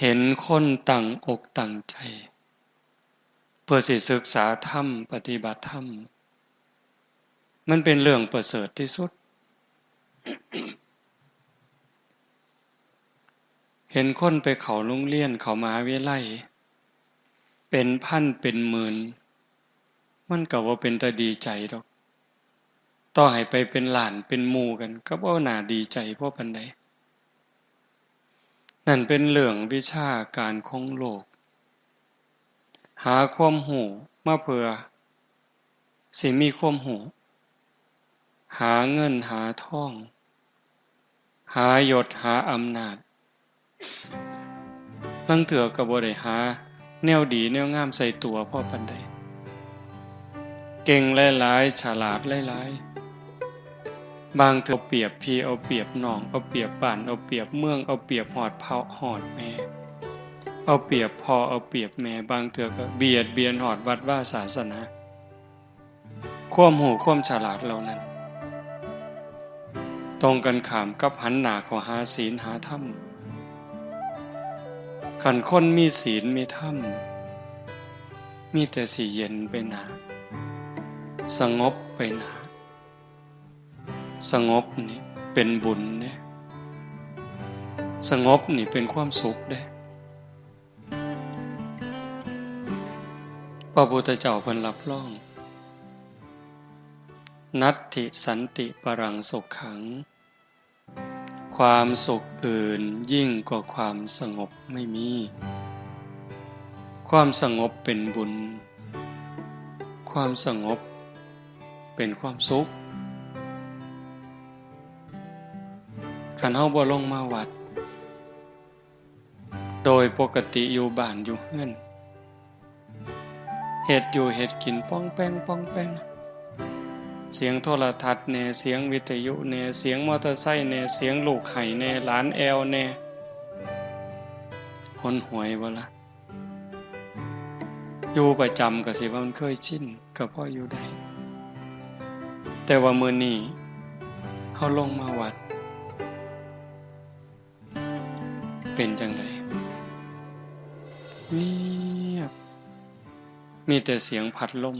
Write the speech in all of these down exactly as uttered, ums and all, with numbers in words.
เห็นคนตั้งอกตั้งใจ เพื่อสิศึกษาธรรม ปฏิบัติธรรม มันเป็นเรื่องประเสริฐที่สุด เห็นคนไปเข้าโรงเรียน เข้ามหาวิทยาลัย เป็นพันเป็นหมื่น มันก็บ่เป็นตาดีใจดอก ต่อให้ไปเป็นล้านเป็นหมู่กัน ก็บ่น่าดีใจพอปานใด นั่นเป็นเรื่องวิชาการของโลก หาความรู้มาเพื่อสิมีความรู้ หาเงินหาทอง หายศหาอำนาจ ลางเทื่อก็บ่ได้หาแนวดีแนวงามใส่ตัวพอปานใด เก่งหลายๆ ฉลาดหลายๆ บางเทื่อเอาเปรียบพี่เอาเปรียบน้อง เอาเปรียบบ้าน เอาเปรียบเมือง เอาเปรียบฮอดพ่อฮอดแม่ เอาเปรียบพ่อเอาเปรียบแม่ บางเทื่อก็เบียดเบียนฮอดวัดวาศาสนา ความรู้ความฉลาดเหล่านั้น ตรงกันข้ามกับหันหน้าเข้าหาศีลหาธรรม คันคนมีศีลมีธรรม มีแต่สิเย็นไปหน้า สงบไปหน้า สงบนี่เป็นบุญเด้ สงบนี่เป็นความสุขเด้ พระพุทธเจ้าเพิ่นรับรอง นัตถิสันติปรังสุขขัง ความสุขอื่นยิ่งกว่าความสงบไม่มี ความสงบเป็นบุญ ความสงบเป็นความสุข คันเฮาบ่ลงมาวัด โดยปกติอยู่บ้านอยู่เฮือน เฮ็ดอยู่เฮ็ดกินป้องแป้งป้องแป้ง เสียงโทรทัศน์แหน่ เสียงวิทยุแหน่ เสียงมอเตอร์ไซค์แหน่ เสียงลูกไห้แหน่ หลานแอ่วแหน่ หนหวยบ่ล่ะ อยู่ประจำก็สิว่ามันเคยชิน ก็พออยู่ได้ แต่ว่ามื้อนี้เฮาลงมาวัด เป็นจั่งใด เงียบ มีแต่เสียงพัดลม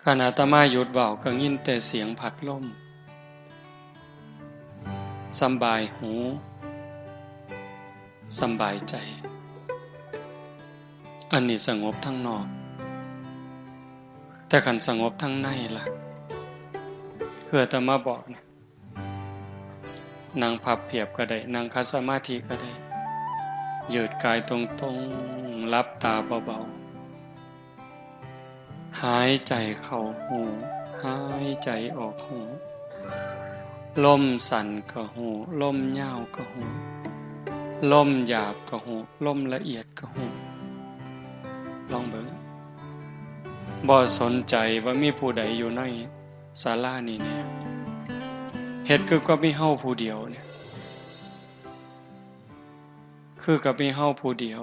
คันอาตมาหยุดเว้าก็ยินแต่เสียงพัดลม สำบายหู สำบายใจ อันนี้สงบทางนอก แต่คันสงบทางในล่ะ คืออาตมาบอกเนี่ย นั่งพับเพียบก็ได้ นั่งขัดสมาธิก็ได้ ยืดกายตรงๆ หลับตาเบาๆ หายใจเข้าฮู้ หายใจออกฮู้ ลมสั้นก็ฮู้ ลมยาวก็ฮู้ ลมหยาบก็ฮู้ ลมละเอียดก็ฮู้ ลองเบิ่ง บ่สนใจว่ามีผู้ใดอยู่ในศาลานี้แหน่ เฮ็ดคือกับมีเฮาผู้เดียวเนี่ย คือกับมีเฮาผู้เดียว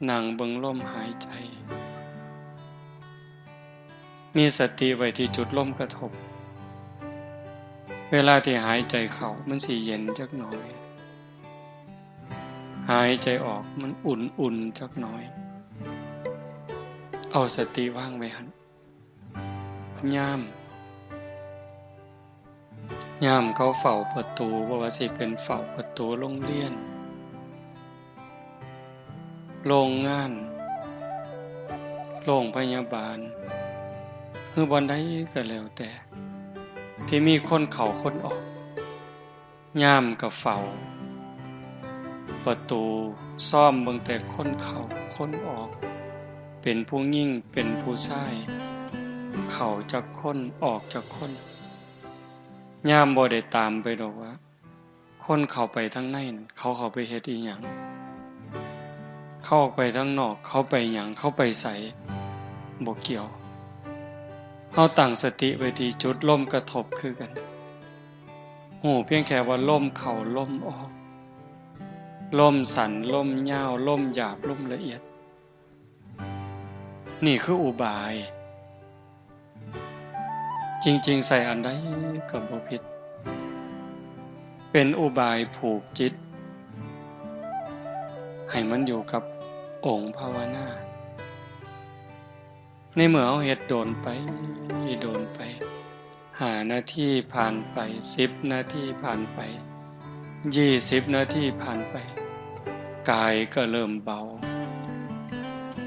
นั่งเบิ่งลมหายใจ มีสติไว้ที่จุดลมกระทบ เวลาที่หายใจเข้ามันสิเย็นจักหน่อย หายใจออกมันอุ่นๆ จักหน่อย เอาสติวางไว้หั่น ยาม ยามเขาเฝ้าประตู บ่ว่าสิเป็นเฝ้าประตูโรงเรียน โรงงาน โรงพยาบาล หรือบ่อนใดก็แล้วแต่ ที่มีคนเข้าคนออก ยามก็เฝ้าประตู ซอมเบิ่งแต่คนเข้าคนออก เป็นผู้หญิงเป็นผู้ชาย เข้าจักคนออกจักคน ยามบ่ได้ตามไปดอกว่า คนเข้าไปทางในนั่น เขาเข้าไปเฮ็ดอิหยัง เขาออกไปทางนอก เขาไปหยัง เขาไปไส บ่เกี่ยว เฮาตั้งสติไว้ที่จุดลมกระทบคือกัน ฮู้เพียงแค่ว่าลมเข้าลมออก ลมสั้นลมยาว ลมหยาบลมละเอียด นี่คืออุบาย จริงๆ ใส่อันใดก็บ่ผิด เป็นอุบายผูกจิต ให้มันอยู่กับองค์ภาวนา ในเมื่อเฮาเฮ็ดโดนไป โดนไป ห้านาทีผ่านไป สิบนาทีผ่านไป ยี่สิบนาทีผ่านไป กายก็เริ่มเบา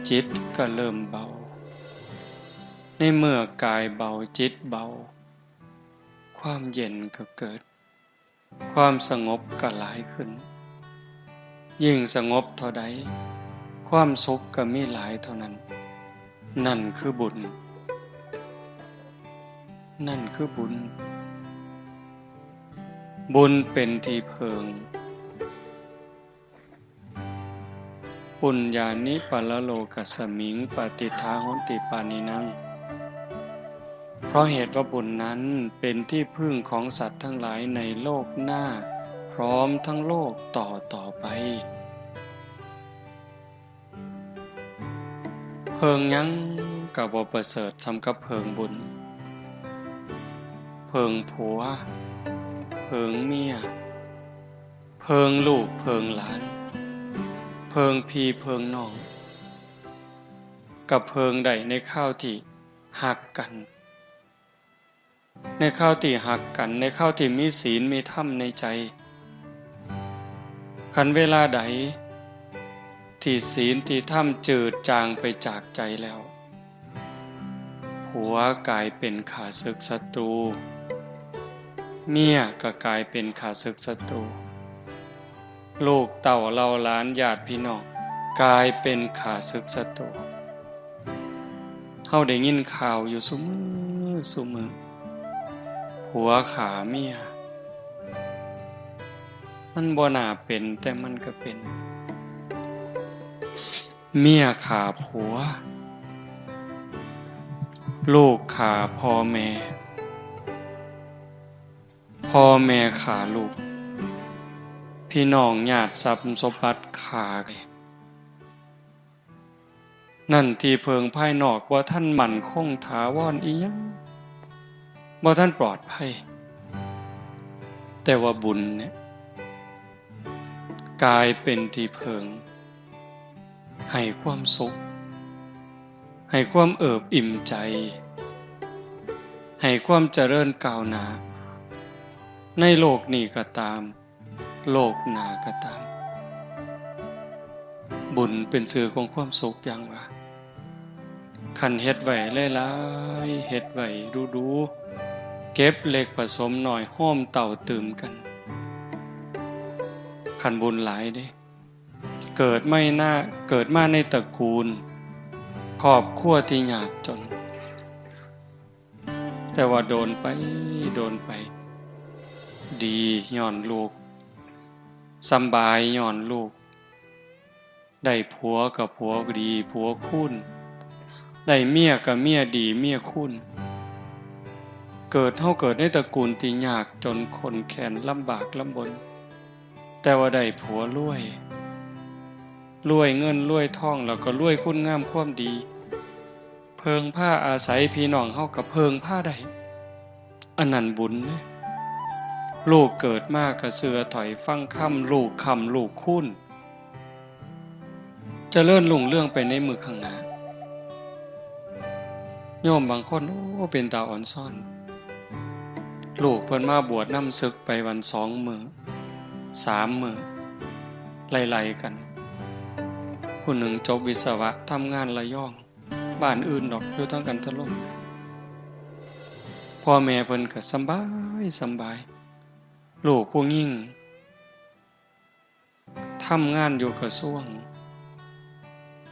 จิตก็เริ่มเบา ในเมื่อกายเบา จิตเบา ความเย็นก็เกิด ความสงบก็หลายขึ้น ยิ่งสงบเท่าใด ความสุขก็มีหลายเท่านั้น นั่นคือบุญ นั่นคือบุญ บุญเป็นที่เพิ่ง ปุญญานิปรโลกัสมิง ปะติฏฐาโหนติปาณินัง เพราะเหตุว่าบุญนั้นเป็นที่พึ่งของสัตว์ทั้งหลายในโลกหน้า พร้อมทั้งโลกต่อต่อไป เพิ่งหยังก็บ่ประเสริฐส่ำกับเพิ่งบุญ เพิ่งผัว เพิ่งเมีย เพิ่งลูกเพิ่งหลาน เพิ่งพี่เพิ่งน้อง ก็เพิ่งได้ในคราวที่ฮักกัน ในคราวที่ฮักกัน ในคราวที่มีศีลมีธรรมในใจ คันเวลาใดที่ศีลที่ธรรมจืดจางไปจากใจแล้ว ผัวกลายเป็นข้าศึกศัตรู เมียก็กลายเป็นข้าศึกศัตรู ลูกเต้าเหล่าหลานญาติพี่น้องกลายเป็นข้าศึกศัตรู เฮาได้ยินข่าวอยู่ซุมื้อซุมื้อ ผัวฆ่าเมีย มันบ่น่าเป็น แต่มันก็เป็น เมียฆ่าผัว ลูกฆ่าพ่อแม่ พ่อแม่ฆ่าลูก พี่น้องญาติทรัพย์สมบัติฆ่ากัน นั่นที่เพิ่งภายนอกบ่ทันมั่นคงถาวรอิหยัง บ่ทันปลอดภัย แต่ว่าบุญเนี่ย กลายเป็นที่เพิ่ง ให้ความสุข ให้ความเอิบอิ่มใจ ให้ความเจริญก้าวหน้า ในโลกนี้ก็ตาม โลกหน้าก็ตาม บุญเป็นชื่อของความสุขอย่างว่า คันเฮ็ดไว้หลายๆ เฮ็ดไว้ดูๆ เก็บเล็กผสมน้อย โฮมเต้าตื่มกัน คันบุญหลายเด้ เกิดไม่น่า เกิดมาในตระกูล ครอบครัวที่ยากจน แต่ว่าโดนไป โดนไป ดีย้อนลูก สำบายย้อนลูก ได้ผัวก็ผัวดี ผัวคูณ ได้เมียก็เมียดี เมียคูณ เกิด เฮาเกิดในตระกูลที่ยากจนข้นแค้นลำบากลำบน แต่ว่าได้ผัวรวย รวยเงินรวยทอง แล้วก็รวยคุณงามความดี เพิ่งพาอาศัยพี่น้องเฮาก็เพิ่งพาได้ อันนั้นบุญเด้ ลูกเกิดมาก็เชื่อถ้อยฟังคำ ลูกค้ำลูกคูณ เจริญรุ่งเรืองไปในมื้อข้างหน้า โยมบางคน โอ้ เป็นตาอ่อนซ้อน ลูกเพิ่นมาบวชนำศึกไปวันสองมื้อ สามมื้อ ไล่ๆ กัน ผู้หนึ่งจบวิศวะ ทำงานระยอง บ้านอื่นดอก อยู่ทางกันทะล่ม พ่อแม่เพิ่นก็สำบายสำบาย ลูกผู้หญิง ทำงานอยู่กระทรวง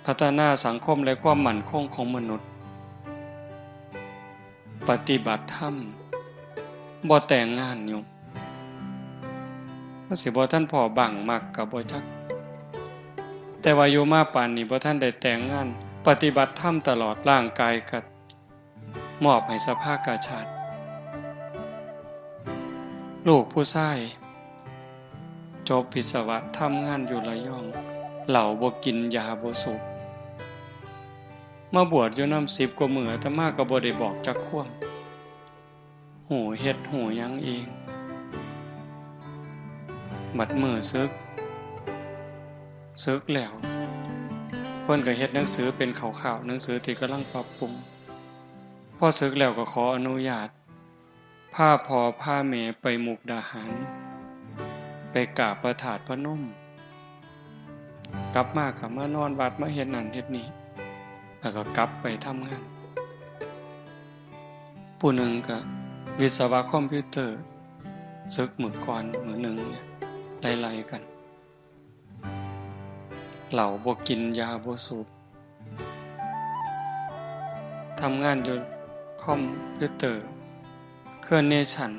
พัฒนาสังคมและความมั่นคงของมนุษย์ ปฏิบัติธรรม บ่แต่งงานอยู่ มันสิบ่ทันพ้อบั้งมักก็บ่จัก แต่ว่าอยู่มาปานนี้บ่ทันได้แต่งงาน ปฏิบัติธรรมตลอด ร่างกายก็มอบให้สภากาชาด ลูกผู้ชาย จบวิศวะ ทำงานอยู่ระยอง เหล้าบ่กิน ยาบ่สูบ มาบวชอยู่นำสิบกว่ามื้อ อาตมาก็บ่ได้บอกจักความ ฮู้เฮ็ดฮู้หยังเอง บัดมื้อสึก สึกแล้ว เพิ่นก็เฮ็ดหนังสือเป็นคร่าวๆ หนังสือที่กำลังปรับปรุง พอสึกแล้วก็ขออนุญาต พาพ่อพาแม่ไปมุกดาหาร ไปกราบพระธาตุพนม กลับมาก็มานอนวัด มาเฮ็ดนั่นเฮ็ดนี่ แล้วก็กลับไปทำงาน ผู้หนึ่งก็วิศวะคอมพิวเตอร์ สึกมื้อก่อนมื้อหนึ่งเนี่ย ไล่ๆ กัน เหล้าบ่กิน ยาบ่สูบ ทำงานอยู่คอมพิวเตอร์ เครือเนชั่น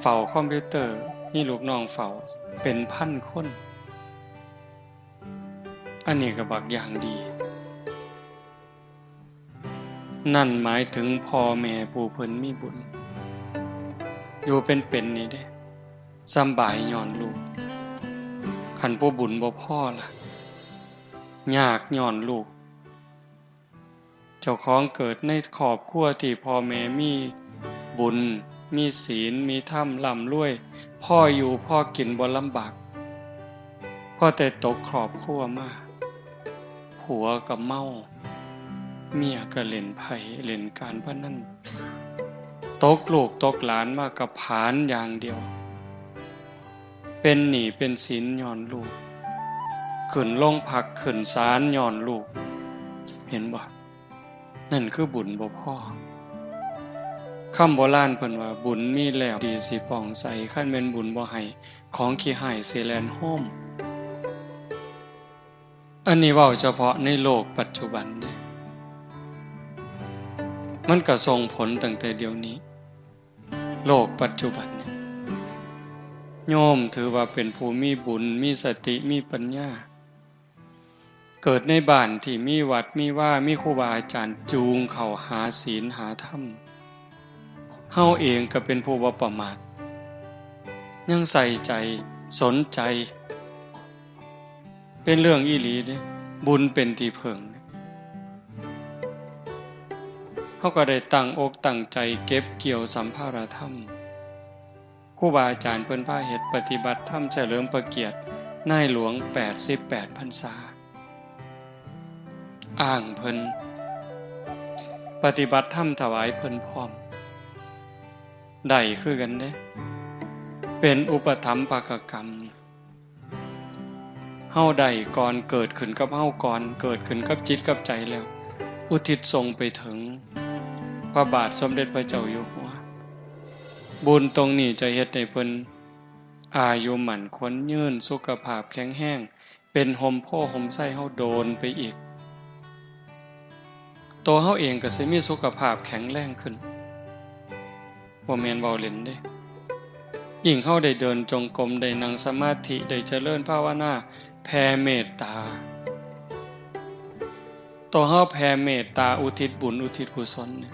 เฝ้าคอมพิวเตอร์ มีลูกน้องเฝ้าเป็นพันคน อันนี้ก็บักอย่างดี นั่นหมายถึงพ่อแม่ผู้เพิ่นมีบุญ อยู่เป็นๆ นี่เด้ สำบายย้อนลูก คันผู้บุญบ่พอล่ะ ยากย้อนลูก เจ้าของเกิดในครอบครัวที่พ่อแม่มีบุญ มีศีล มีธรรม ร่ำรวย พออยู่พอกิน บ่ลำบาก พอแต่ตกครอบครัวมา ผัวก็เมา เมียก็เล่นไพ่เล่นการพนัน ตกลูกตกหลานมาก็ผลาญอย่างเดียว เป็นหนี้เป็นสินย้อนลูก ขึ้นโรงพักขึ้นศาลย้อนลูก เห็นบ่ นั่นคือบุญบ่พอ คำโบราณเพิ่นว่า บุญมีแล้วดีสิปองใส คันแม่นบุญบ่ให้ ของขี้ฮ้ายสิแล่นโฮม อันนี้เว้าเฉพาะในโลกปัจจุบันเด้ มันก็ส่งผลตั้งแต่เดี๋ยวนี้ โลกปัจจุบันเนี่ย โยมถือว่าเป็นผู้มีบุญ มีสติ มีปัญญา เกิดในบ้านที่มีวัดมีวา มีครูบาอาจารย์จูงเข้าหาศีลหาธรรม เฮาเองก็เป็นผู้บ่ประมาท ยังใส่ใจ สนใจ เป็นเรื่องอีหลีเด้ บุญเป็นที่เพิ่ง เฮาก็ได้ตั้งอกตั้งใจเก็บเกี่ยวสัมภาระธรรม ครูบาอาจารย์เพิ่นพาเฮ็ดปฏิบัติธรรมเฉลิมพระเกียรตินายหลวงแปดสิบแปดพรรษา อ้างเพิ่น ปฏิบัติธรรมถวายเพิ่นพร้อม ได้คือกันเด้ เป็นอุปถัมภกกรรม เฮาได้ก่อน เกิดขึ้นกับเฮาก่อน เกิดขึ้นกับจิตกับใจแล้ว อุทิศส่งไปถึงพระบาทสมเด็จพระเจ้าอยู่หัว บุญตรงนี้จะเฮ็ดให้เพิ่นอายุมั่นขวัญยืน สุขภาพแข็งแรง เป็นฮ่มโพธิ์ฮ่มไทรเฮาโดนไปอีก ตัวเฮาเองก็สิมีสุขภาพแข็งแรงขึ้น บ่แม่นเว้าเล่นเด้ ยิ่งเฮาได้เดินจงกรม ได้นั่งสมาธิ ได้เจริญภาวนา แผ่เมตตา ตัวเฮาแผ่เมตตาอุทิศบุญอุทิศกุศลเนี่ย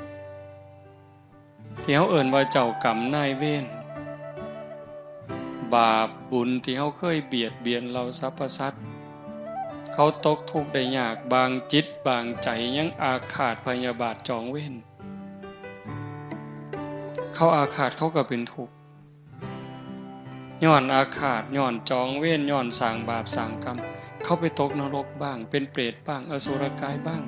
ที่เฮาเอิ้นว่าเจ้ากรรมนายเวร บาปบุญที่เฮาเคยเบียดเบียนเหล่าสรรพสัตว์ เขาตกทุกข์ได้ยาก บางจิตบางใจยังอาฆาตพยาบาทจองเวร เขาอาฆาตเขาก็เป็นทุกข์ ย้อนอาฆาต ย้อนจองเวร ย้อนสร้างบาปสร้างกรรม เขาไปตกนรกบ้าง เป็นเปรตบ้าง อสุรกายบ้าง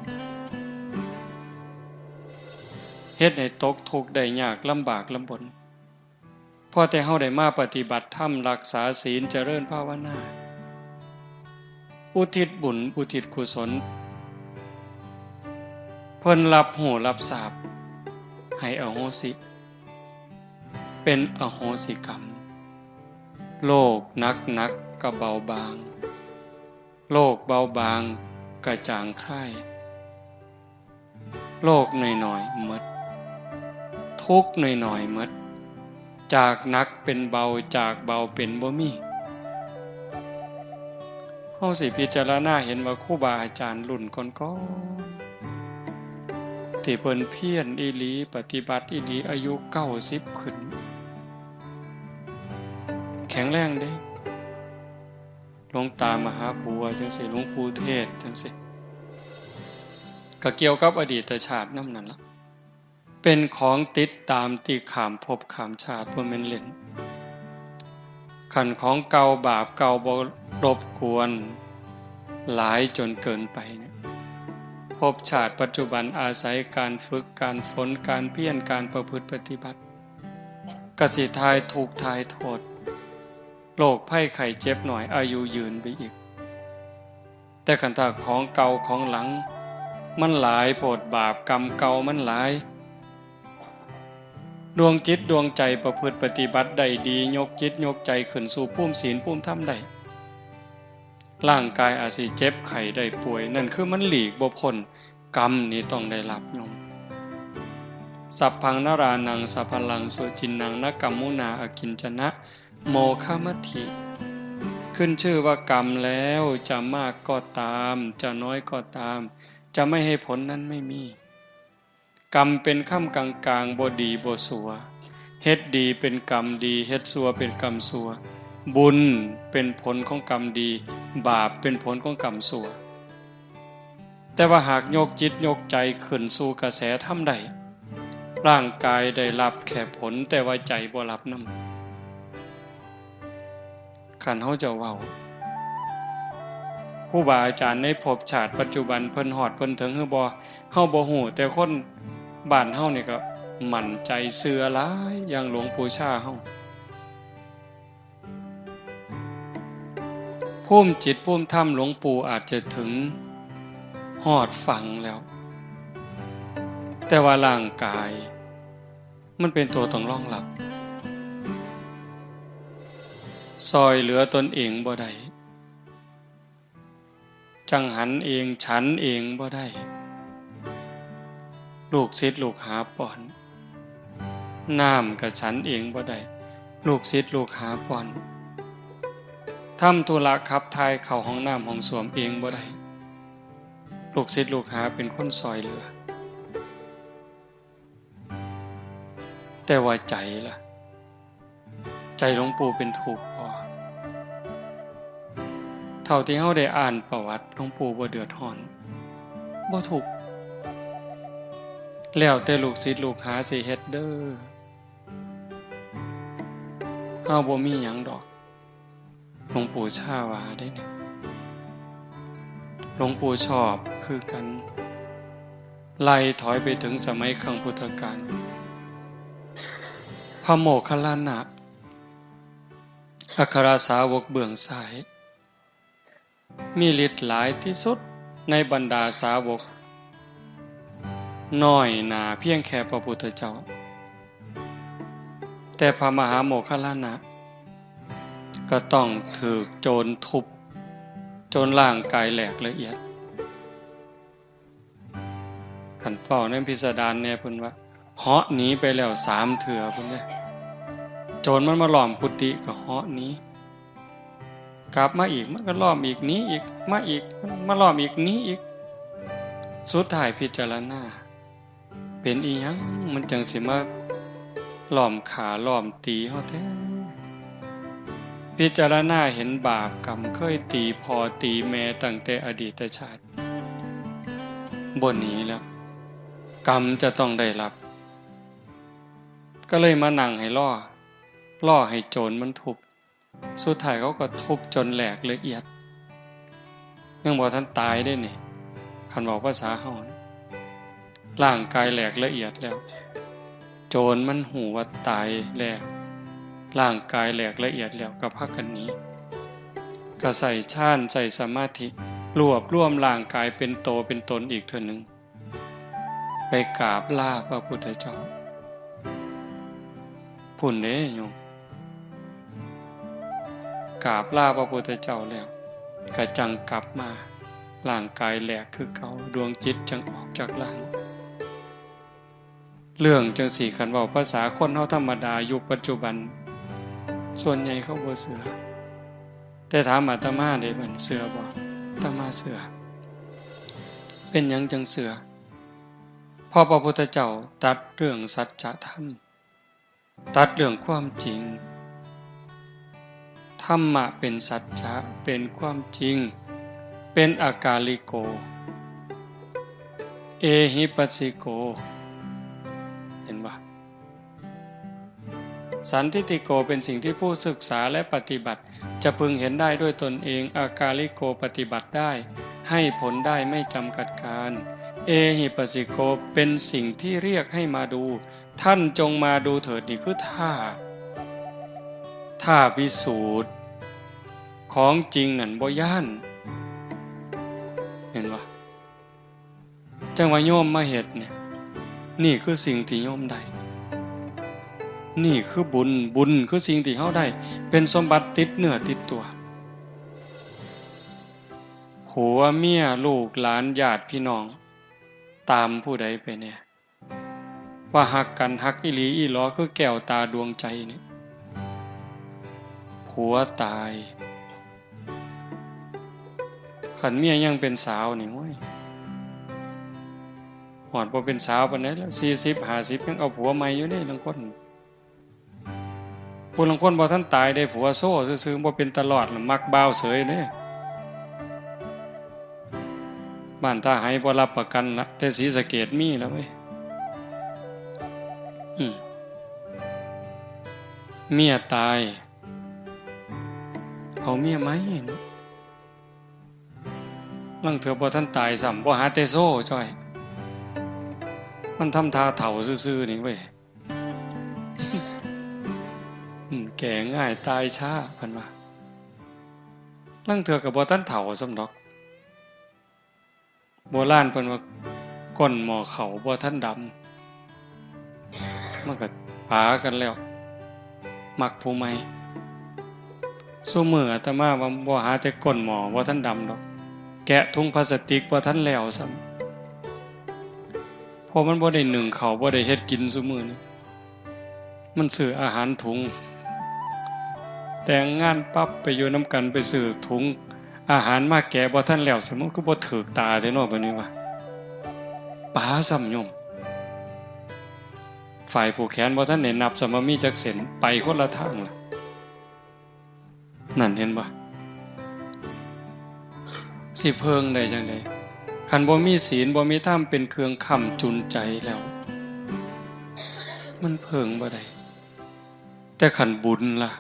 เฮ็ดให้ตกทุกข์ได้ยาก ลำบากลำบน พอแต่เฮาได้มาปฏิบัติธรรม รักษาศีล เจริญภาวนา อุทิศบุญ อุทิศกุศล เพิ่นรับรู้รับทราบ ให้อโหสิ เป็นอโหสิกรรม โรคหนักๆ ก็เบาบาง โรคเบาบางก็จางคลาย โรคน้อยๆ หมด ทุกข์น้อยๆ หมด จากหนักเป็นเบา จากเบาเป็นบ่มี เฮาสิพิจารณาเห็นว่าครูบาอาจารย์รุ่นก่อนๆ ที่เพิ่นเพียรอีหลี ปฏิบัติอีหลี อายุเก้าสิบขึ้น แข็งแรงเด้ หลวงตามหาบัวจั่งซี้ หลวงปู่เทศจั่งซี้ ก็เกี่ยวกับอดีตชาตินำนั่นล่ะ เป็นของติดตามที่ข้ามภพข้ามชาติ บ่แม่นเล่น คันของเก่าบาปเก่าบ่รบกวนหลายจนเกินไปเนี่ย ภพชาติปัจจุบันอาศัยการฝึก การฝน การเพียร การประพฤติปฏิบัติ กสิทายทุกข์ทายโทษ โรคภัยไข้เจ็บหน่อย อายุยืนไปอีก แต่คันถ้าของเก่าของหลัง มันหลายโพด บาปกรรมเก่ามันหลาย ดวงจิตดวงใจประพฤติปฏิบัติได้ดี ยกจิตยกใจขึ้นสู่ภูมิศีลภูมิธรรมได้ ร่างกายอาจสิเจ็บไข้ได้ป่วย นั่นคือมันหลีกบ่พ้น กรรมนี่ต้องได้รับโยม สัพพังนรานัง สัพพลัง สุจินนัง นกรรมุนา อกิญจนะ โมฆะมัตถิ ขึ้นชื่อว่ากรรมแล้ว จะมากก็ตาม จะน้อยก็ตาม จะไม่ให้ผลนั้นไม่มี กรรมเป็นค่ำกลางๆ บ่ดีบ่สัว เฮ็ดดีเป็นกรรมดี เฮ็ดสัวเป็นกรรมสัว บุญเป็นผลของกรรมดี บาปเป็นผลของกรรมสัว แต่ว่าหากยกจิตยกใจขึ้นสู่กระแสธรรมได้ ร่างกายได้รับแค่ผล แต่ว่าใจบ่รับนำ คันเฮาจะเว้า ครูบาอาจารย์ในภพชาติปัจจุบันเพิ่นฮอดเพิ่นถึงหรือบ่ เฮาบ่ฮู้ แต่คนบ้านเฮานี่ก็มั่นใจเชื่อหลาย อย่างหลวงปู่ชาเฮา ภูมิจิตภูมิธรรมหลวงปู่อาจจะถึงฮอดฝั่งแล้ว แต่ว่าร่างกาย มันเป็นตัวต้องรองรับ ซ่อยเหลือตนเองบ่ได้ จังหันเอง ฉันเองบ่ได้ ลูกศิษย์ลูกหาป้อน น้ำก็ฉันเองบ่ได้ ลูกศิษย์ลูกหาป้อน ทำธุระขับถ่ายเข้าห้องน้ำห้องส้วมเองบ่ได้ ลูกศิษย์ลูกหาเป็นคนซ่อยเหลือ แต่ว่าใจล่ะ ใจหลวงปู่เป็นทุกข์บ่ เท่าที่เฮาได้อ่านประวัติ หลวงปู่บ่เดือดร้อน บ่ทุกข์ แล้วแต่ลูกศิษย์ลูกหาสิเฮ็ดเด้อ เฮาบ่มีหยังดอก หลวงปู่ชาว่าเด้เนี่ย หลวงปู่ชอบคือกัน ไล่ถอยไปถึงสมัยครั้งพุทธกาล พระโมคคัลลานะ อัครสาวกเบื้องซ้าย มีฤทธิ์หลายที่สุดในบรรดาสาวก น้อยหน้าเพียงแค่พระพุทธเจ้า แต่พระมหาโมคคัลลานะ ก็ต้องถูกโจรทุบ จนร่างกายแหลกละเอียด คันเว้าในพิสดารแน่เพิ่นว่า เหาะหนีไปแล้วสามเทื่อพุ้นเด้ โจรมันมาล้อมกุฏิก็เหาะหนี กลับมาอีกมันก็ล้อมอีก หนีอีก มาอีก มาล้อมอีก หนีอีก สุดท้ายพิจารณา เป็นอีหยังมันจังสิมาล้อมฆ่าล้อมตีเฮาแท้ พิจารณาเห็นบาปกรรมเคยตีพ่อตีแม่ตั้งแต่อดีตชาติ บ่หนีแล้ว กรรมจะต้องได้รับ ก็เลยมานั่งให้รอ รอให้โจรมันทุบ สุดท้ายเขาก็ทุบจนแหลกละเอียด ยังบ่ทันตายเด้นี่ คันเว้าภาษาเฮา ร่างกายแหลกละเอียดแล้ว โจรมันฮู้ว่าตายแล้ว ร่างกายแหลกละเอียดแล้วก็พากันหนี ก็ใส่ฌาน ใส่สมาธิ รวบรวมร่างกายเป็นโตเป็นตนอีกเทื่อหนึ่ง ไปกราบลาพระพุทธเจ้า พุ้นเด้โยม กราบลาพระพุทธเจ้าแล้ว ก็จั่งกลับมา ร่างกายแหลกคือเก่า ดวงจิตจั่งออกจากร่าง เรื่องจั่งซี้คันเว้าภาษาคนเฮาธรรมดายุคปัจจุบัน ส่วนใหญ่เขาบ่เชื่อ แต่ถามอาตมาเด้ มันเชื่อบ่ อาตมาเชื่อ เป็นหยังจั่งเชื่อ เพราะพระพุทธเจ้าตรัสเรื่องสัจธรรม ตรัสเรื่องความจริง ธรรมะเป็นสัจจะ เป็นความจริง เป็นอากาลิโก เอหิปัสสิโก เห็นบ่ สันทิฏฐิโก เป็นสิ่งที่ผู้ศึกษาและปฏิบัติ จะพึงเห็นได้ด้วยตนเอง อากาลิโก ปฏิบัติได้ ให้ผลได้ไม่จำกัดกาล เอหิปัสสิโก เป็นสิ่งที่เรียกให้มาดู ท่านจงมาดูเถิด นี่คือท่า ท่าพิสูจน์ ของจริงนั่นบ่ย้าน เห็นบ่ จั่งว่าโยมมาเฮ็ดเนี่ย นี่คือสิ่งที่โยมได้ นี่คือบุญ บุญคือสิ่งที่เฮาได้ เป็นสมบัติติดเนื้อติดตัว ผัวเมียลูกหลานญาติพี่น้อง ตามผู้ใดไปแน่ ว่าฮักกัน ฮักอีหลีอีหลอคือแก้วตาดวงใจนี่ ผัวตาย คันเมียยังเป็นสาวนี่ โอ้ย ฮอดบ่เป็นสาวปานใดแล้ว สี่สิบ ห้าสิบ ยังเอาผัวใหม่อยู่เด้ ลางคน ผู้ลางคนบ่ทันตายได้ผัวโซ่ซื่อๆ บ่เป็นตาลอดล่ะ มักบ่าวเสยเด้ บ้านท่าไหบ่รับประกันละ แต่ศรีสะเกษมีแล้วเว้ย อืม เมียตาย เอาเมียใหม่เนาะ ลางเทื่อบ่ทันตายซ้ำ บ่หาแต่โซ่จ้อย มันทำท่าเฒ่าซื่อๆ นี่เว้ย อืม แก่ง่ายตายช้า เพิ่นว่า ลางเทื่อก็บ่ทันเฒ่าซ้ำดอก โบราณเพิ่นว่า ก้นหม้อข้าวบ่ทันดำ มันก็ปากันแล้ว มักผู้ใหม่ ซุมื้ออาตมาว่าบ่หาแต่ก้นหม้อบ่ทันดำดอก แกะถุงพลาสติกบ่ทันแล้วซ้ำ เพราะมันบ่ได้นึ่งข้าว บ่ได้เฮ็ดกินซุมื้อนี้ มันซื้ออาหารถุง แต่งงานปั๊บไปอยู่นำกัน ไปซื้อถุงอาหารมาแกะบ่ทันแล้ว สมมุติคือบ่ถืกตาแท้เนาะ บัดนี้ว่า ป๋าซ้ำโยม ฝ่ายผูกแขนบ่ทันได้นับซ้ำว่ามีจักเส้น ไปคนละทางละ นั่นเห็นบ่ สิเพิ่งได้จั่งใด คันบ่มีศีล บ่มีธรรมเป็นเครื่องค้ำจุนใจแล้ว มันเพิ่งบ่ได้ แต่คันบุญล่ะ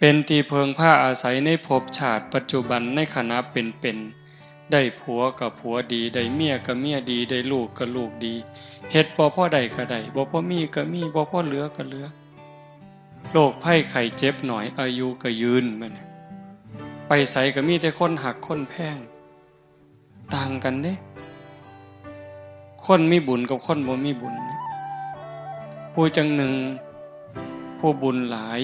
เป็นที่เพิ่งพาอาศัยในภพชาติปัจจุบัน ในขณะเป็นๆ ได้ผัวก็ผัวดี ได้เมียก็เมียดี ได้ลูกก็ลูกดี เฮ็ดบ่พอได้ก็ได้ บ่พอมีก็มี บ่พอเหลือก็เหลือ โรคภัยไข้เจ็บน้อย อายุก็ยืน บัดนี้ ไปไสก็มีแต่คนฮักคนแพง ต่างกันเด้ คนมีบุญกับคนบ่มีบุญ ผู้จั่งหนึ่ง ผู้บุญหลาย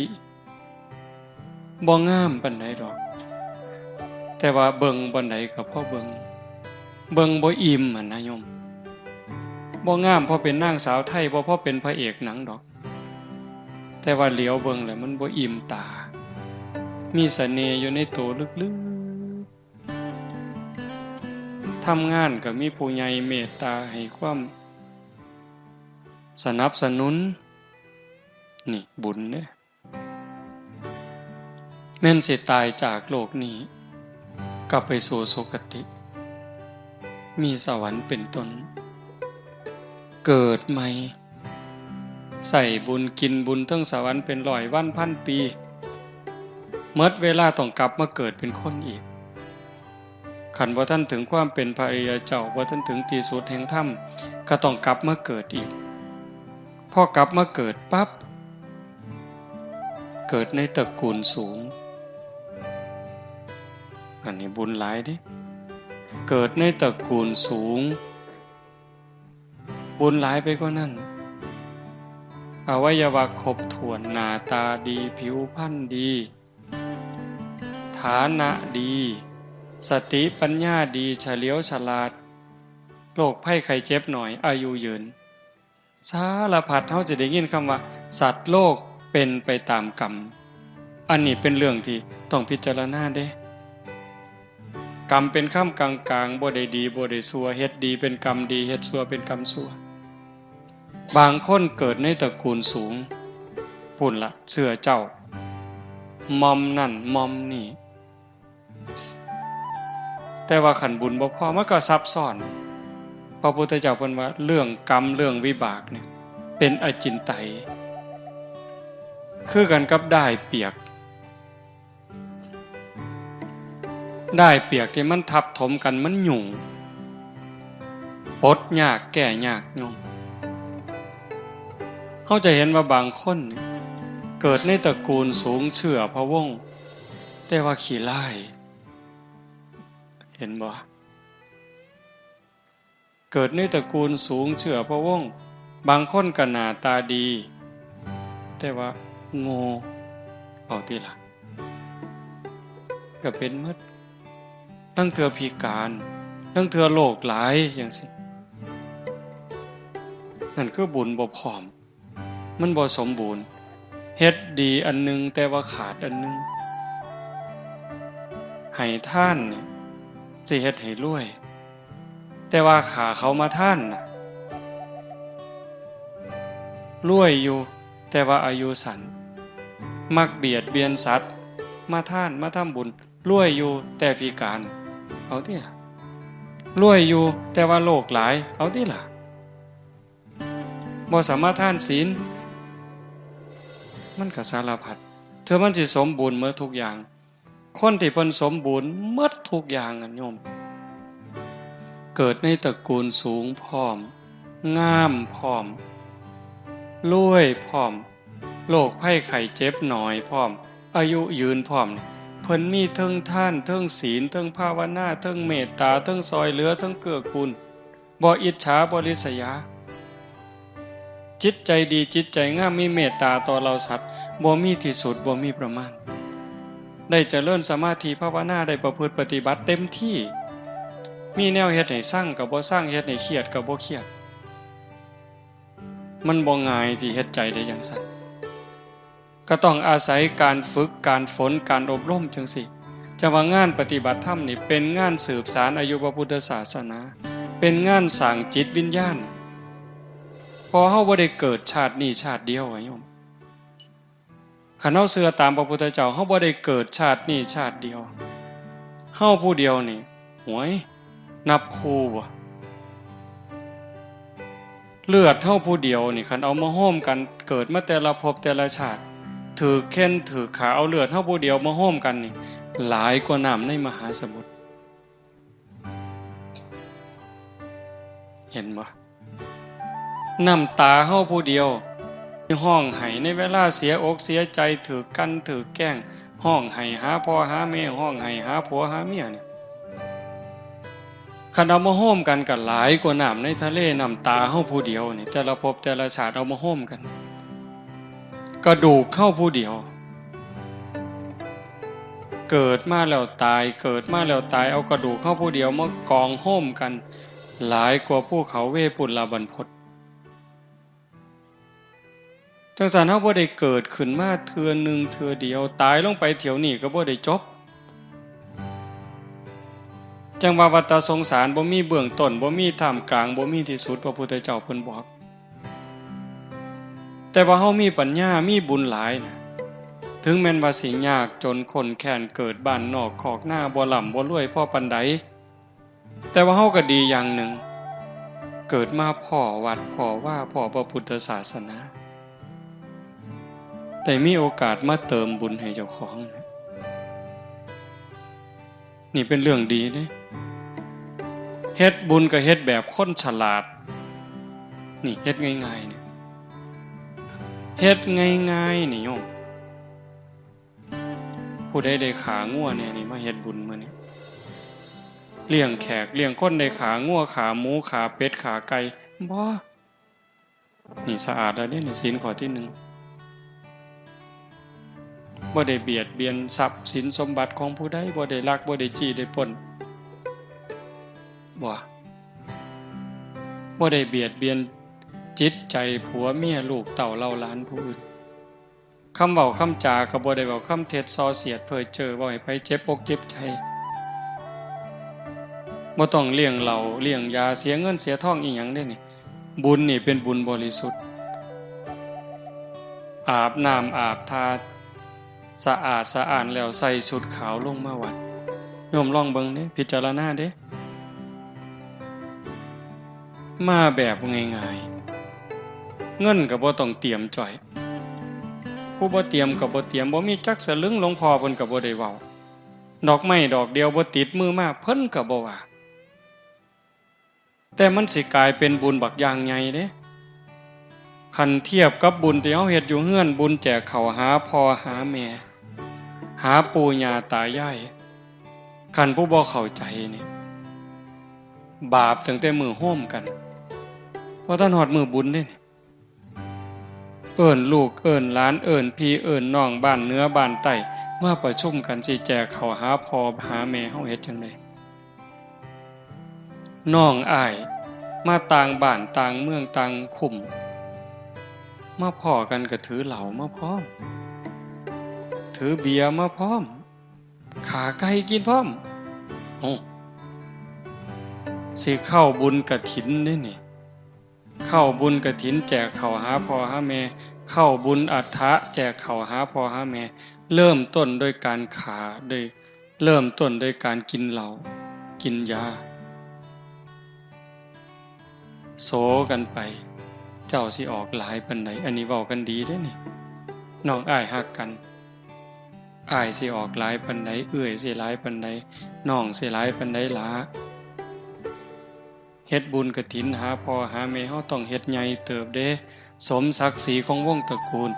บ่งามปานใดดอก แต่ว่าเบิ่งบ่อนใดก็พอเบิ่ง เบิ่งบ่อิ่มหั้นนะโยม บ่งามพอเป็นนางสาวไทย บ่พอเป็นพระเอกหนังดอก แต่ว่าเหลียวเบิ่งแล้วมันบ่อิ่มตา มีเสน่ห์อยู่ในตัวลึกๆ ทำงานก็มีผู้ใหญ่เมตตาให้ความสนับสนุน นี่บุญเด้ แม่นสิตายจากโลกนี้ กลับไปสู่สุคติ มีสวรรค์เป็นต้น เกิดใหม่ ใส่บุญกินบุญเทิงสวรรค์เป็นร้อยวันพันปี หมดเวลาต้องกลับมาเกิดเป็นคนอีก คันบ่ทันถึงความเป็นพระอริยเจ้า บ่ทันถึงที่สุดแห่งธรรม ก็ต้องกลับมาเกิดอีก พอกลับมาเกิดปั๊บ เกิดในตระกูลสูง อันนี้บุญหลายเด้ เกิดในตระกูลสูง บุญหลายไปกว่านั้น อวัยวะครบถ้วน หน้าตาดี ผิวพรรณดี ฐานะดี สติปัญญาดี เฉลียวฉลาด โรคภัยไข้เจ็บน้อย อายุยืน สารพัด เฮาสิได้ยินคำว่า สัตว์โลกเป็นไปตามกรรม อันนี้เป็นเรื่องที่ต้องพิจารณาเด้ กรรมเป็นคำกลางๆ บ่ได้ดีบ่ได้ชั่ว เฮ็ดดีเป็นกรรมดี เฮ็ดชั่วเป็นกรรมชั่ว บางคนเกิดในตระกูลสูง พู้นละ เชื้อเจ้า หม่อมนั่นหม่อมนี่ แต่ว่าคันบุญบ่พอ มันก็ซับซ้อน พระพุทธเจ้าเพิ่นว่าเรื่องกรรมเรื่องวิบากเนี่ย เป็นอจินไตย คือกันกับด้ายเปียก ด้ายเปียกที่มันทับถมกันมันหยุ่ง ปลดยากแก้ยากโยม เฮาจะเห็นว่าบางคนเนี่ย เกิดในตระกูลสูงเชื้อพระวงศ์ แต่ว่าขี้ร้าย เห็นบ่ เกิดในตระกูลสูงเชื้อพระวงศ์ บางคนก็หน้าตาดี แต่ว่าโง่ เอาติล่ะ ก็เป็นหมด ลางเทื่อพิการ ลางเทื่อโรคหลายจั่งซี้ นั่นคือบุญบ่พร้อม มันบ่สมบูรณ์ เฮ็ดดีอันหนึ่งแต่ว่าขาดอันหนึ่ง ให้ทานเนี่ย สิเฮ็ดให้รวย แต่ว่าฆ่าเขามาทานน่ะ รวยอยู่ แต่ว่าอายุสั้น มักเบียดเบียนสัตว์ มาทาน มาทำบุญ รวยอยู่ แต่พิการ เอาติล่ะ รวยอยู่ แต่ว่าโรคหลาย เอาติล่ะ บ่สมาทานศีล มันก็สารพัด เทื่อมันสิสมบูรณ์หมดทุกอย่าง คนที่เพิ่นสมบูรณ์หมดทุกอย่างอะโยม เกิดในตระกูลสูงพร้อม งามพร้อม รวยพร้อม โรคภัยไข้เจ็บน้อยพร้อม อายุยืนพร้อม เพิ่นมีเทิงทาน เทิงศีล เทิงภาวนา เทิงเมตตา เทิงซ่อยเหลือ เทิงเกื้อกูล บ่อิจฉา บ่ริษยา จิตใจดี จิตใจงาม มีเมตตาต่อเหล่าสัตว์ บ่มีที่สุด บ่มีประมาณ ได้เจริญสมาธิภาวนา ได้ประพฤติปฏิบัติเต็มที่ มีแนวเฮ็ดให้ซังก็บ่ซัง เฮ็ดให้เครียดก็บ่เครียด มันบ่ง่ายที่เฮ็ดใจได้จั่งซั้น ก็ต้องอาศัยการฝึก การฝน การอบรมจั่งซี้ จั่งว่างานปฏิบัติธรรมนี่เป็นงานสืบสานอายุพระพุทธศาสนา เป็นงานสร้างจิตวิญญาณ เพราะเฮาบ่ได้เกิดชาตินี้ชาติเดียวอะโยม คันเฮาเชื่อตามพระพุทธเจ้า เฮาบ่ได้เกิดชาตินี้ชาติเดียว เฮาผู้เดียวนี่ หวย นับคู่บ่ เลือดเฮาผู้เดียวนี่ คันเอามาโฮมกัน เกิดมาแต่ละภพแต่ละชาติ ถืกเฆ่นถืกฆ่า เอาเลือดเฮาผู้เดียวมาโฮมกันนี่ หลายกว่าน้ำในมหาสมุทร เห็นบ่ น้ำตาเฮาผู้เดียว ร้องไห้ในเวลาเสียอกเสียใจ ถืกกัณฑ์ถืกแกล้ง ร้องไห้หาพ่อหาแม่ ร้องไห้หาผัวหาเมียเนี่ย คันเอามาโฮมกันก็หลายกว่าน้ำในทะเล น้ำตาเฮาผู้เดียวนี่ แต่ละภพแต่ละชาติเอามาโฮมกัน กระดูกเฮาผู้เดียว เกิดมาแล้วตาย เกิดมาแล้วตาย เอากระดูกเฮาผู้เดียวมากองโฮมกัน หลายกว่าภูเขาเวปุลลบรรพต จั่งซั้นเฮาบ่ได้เกิดขึ้นมาเทื่อหนึ่งเทื่อเดียว ตายลงไปเที่ยวนี้ก็บ่ได้จบ จั่งว่าวัฏสงสารบ่มีเบื้องต้น บ่มีท่ามกลาง บ่มีที่สุด พระพุทธเจ้าเพิ่นบอก แต่ว่าเฮามีปัญญา มีบุญหลายนะ ถึงแม้นว่าสิยากจนข้นแค้น เกิดบ้านนอกคอกนา บ่ร่ำบ่รวยพอปานใด แต่ว่าเฮาก็ดีอย่างหนึ่ง เกิดมาพ้อวัด พ้อวา พ้อพระพุทธศาสนา ได้มีโอกาสมาเติมบุญให้เจ้าของ นี่เป็นเรื่องดีเด้ เฮ็ดบุญก็เฮ็ดแบบคนฉลาด นี่เฮ็ดง่ายๆ นี่ เฮ็ดง่ายๆ นี่โยม ผู้ใดได้ขางัวแหน่นี่ มาเฮ็ดบุญมื้อนี้ เลี้ยงแขกเลี้ยงคน ได้ขางัว ขาหมู ขาเป็ด ขาไก่ บ่ นี่สะอาดแล้วเด้ นี่ศีลข้อที่หนึ่ง บ่ได้เบียดเบียนทรัพย์สินสมบัติของผู้ใด บ่ได้ลัก บ่ได้จี้ ได้ปล้น บ่ บ่ได้เบียดเบียนจิตใจผัวเมียลูกเต้าเหล่าหลานผู้อื่น คำเว้าคำจาก็บ่ได้เว้าคำเท็จส่อเสียดเพ้อเจ้อ เว้าให้ไผเจ็บอกเจ็บใจ บ่ต้องเลี้ยงเหล้าเลี้ยงยา เสียเงินเสียทองอีหยังเด้นี่ บุญนี่เป็นบุญบริสุทธิ์ อาบน้ำอาบท่า สะอาดสะอ้านแล้วใส่ชุดขาวลงมาวัด โยมลองเบิ่งเด้ พิจารณาเด้ มาแบบง่ายๆ เงินก็บ่ต้องเตรียมจ้อย ผู้บ่เตรียมก็บ่เตรียม บ่มีจักสลึง หลวงพ่อเพิ่นก็บ่ได้เว้า ดอกไม้ดอกเดียวบ่ติดมือมา เพิ่นก็บ่ว่า แต่มันสิกลายเป็นบุญบักอย่างใหญ่เด้ คันเทียบกับบุญที่เฮาเฮ็ดอยู่เฮือน บุญแจกข้าวหาพ่อหาแม่ หาปู่ย่าตายาย คันผู้บ่เข้าใจนี่ บาปตั้งแต่มื้อโฮมกัน บ่ทันฮอดมื้อบุญเด้นี่ เอิ้นลูกเอิ้นหลาน เอิ้นพี่เอิ้นน้อง บ้านเหนือบ้านใต้ มาประชุมกันสิแจกข้าวหาพ่อหาแม่เฮา เฮ็ดจั่งใด น้องอ้ายมาต่างบ้านต่างเมืองต่างคุ้ม มาพ้อกันก็ถือเหล้ามาพร้อม ถือเบียร์มาพร้อม ฆ่าไก่กินพร้อม โอ้ สิเข้าบุญกฐินเด้นี่ เข้าบุญกฐินแจกข้าวหาพ่อหาแม่ เข้าบุญอัฏฐะแจกข้าวหาพ่อหาแม่ เริ่มต้นโดยการฆ่า โดย เริ่มต้นโดยการกินเหล้า กินยา โสกันไป เจ้าสิออกหลายปานใด อันนี้เว้ากันดีเด้นี่ น้องอ้ายฮักกัน อ้ายสิออกหลายปานใด เอื้อยสิหลายปานใด น้องสิหลายปานใดหละ เฮ็ดบุญกฐินหาพ่อหาแม่ เฮาต้องเฮ็ดใหญ่เติบเด้ สมศักดิ์ศรีของวงตระกูล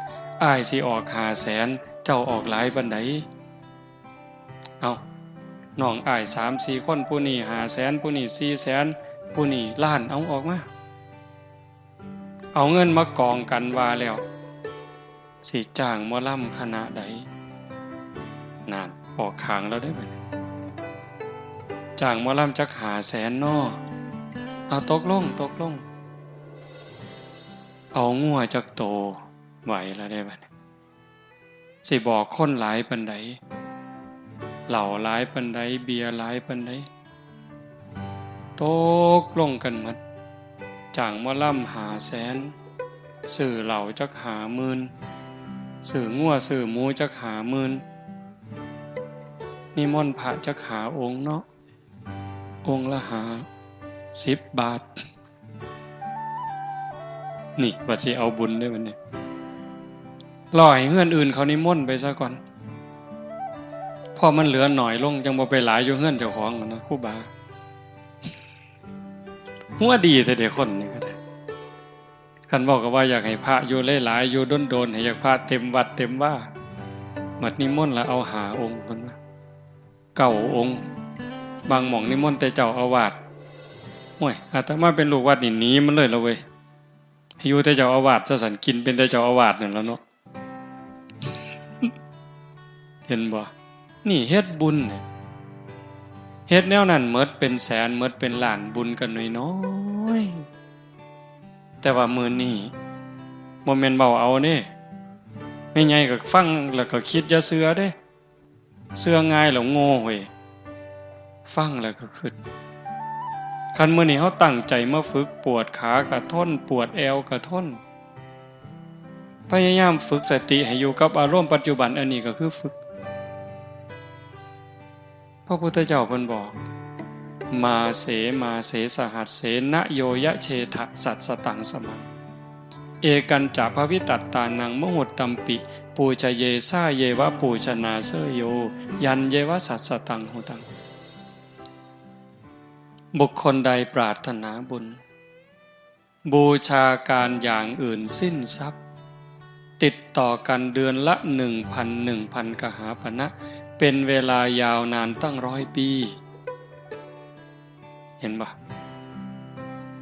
อ้ายสิออกห้าแสน เจ้าออกหลายปานใด เอ้า น้องอ้ายสามสี่คน ผู้นี้ห้าแสน ผู้นี้สี่แสน ผู้นี้ล้าน เอาออกมา เอาเงินมากองกันว่าแล้ว สิจ้างหมอลำคณะใด นั่น ออกข้างแล้วเด้บัดนี้ จ้างหมอลำจักห้าแสนน้อ เอา ตกลง ตกลง เอางัวจักโต ไหวแล้วเด้บัดนี้ สิบอกคนหลายปานใด เหล้าหลายปานใด เบียร์หลายปานใด ตกลงกันหมด จ้างหมอลำห้าแสน ซื้อเหล้าจักห้าหมื่น ซื้องัวซื้อหมูจักห้าหมื่น นิมนต์พระจักห้าองค์เนาะ องค์ละห้าสิบบาท นี่ว่าสิเอาบุญเด้บัดนี้ รอให้เฮือนอื่นเขานิมนต์ไปซะก่อน พอมันเหลือหน่อยลง จั่งบ่ไปหลายอยู่เฮือนเจ้าของนะ ครูบา หัวดีแท้เด้คนนี้ก็ได้ คันเว้าก็ว่าอยากให้พระอยู่หลายๆ อยู่โดนๆ ให้อยากพระเต็มวัดเต็มวา บัดนิมนต์ละเอาห้าองค์เพิ่นว่า เก้าองค์ บางหม่องนิมนต์แต่เจ้าอาวาส โอ้ย อาตมาเป็นลูกวัดนี่หนีมันเลยละเว้ย ให้อยู่แต่เจ้าอาวาสซะซั่น กินเป็นแต่เจ้าอาวาสนั่นล่ะเนาะ เห็นบ่ นี่เฮ็ดบุญเนี่ย เฮ็ดแนวนั้นหมดเป็นแสน หมดเป็นล้าน บุญก็น้อยๆ แต่ว่ามื้อนี้บ่แม่นเว้าเอาเด้ แม่ใหญ่ก็ฟังแล้วก็คิดอย่าเชื่อเด้ เชื่อง่ายแล้วโง่เว้ย ฟังแล้วก็คิด คันมื้อนี้เฮาตั้งใจมาฝึก ปวดขาก็ทน ปวดแอวก็ทน พยายามฝึกสติให้อยู่กับอารมณ์ปัจจุบัน อันนี้ก็คือฝึก พระพุทธเจ้าเพิ่นบอก มาเส มาเส สหัสเส นะโยยะเชทะ สัสสตังสมัง เอกัญจะภวิตัตตานัง มหุตตัมปิ ปูชเยสาเยวะ ปูชนาเสยโย ยันเยวะ สัสสตังหุตัง บุคคลใดปรารถนาบุญ บูชาการอย่างอื่นสิ้นทรัพย์ ติดต่อกันเดือนละหนึ่งพัน หนึ่งพันกหาปณะ เป็นเวลายาวนานตั้งร้อยปี เห็นปะ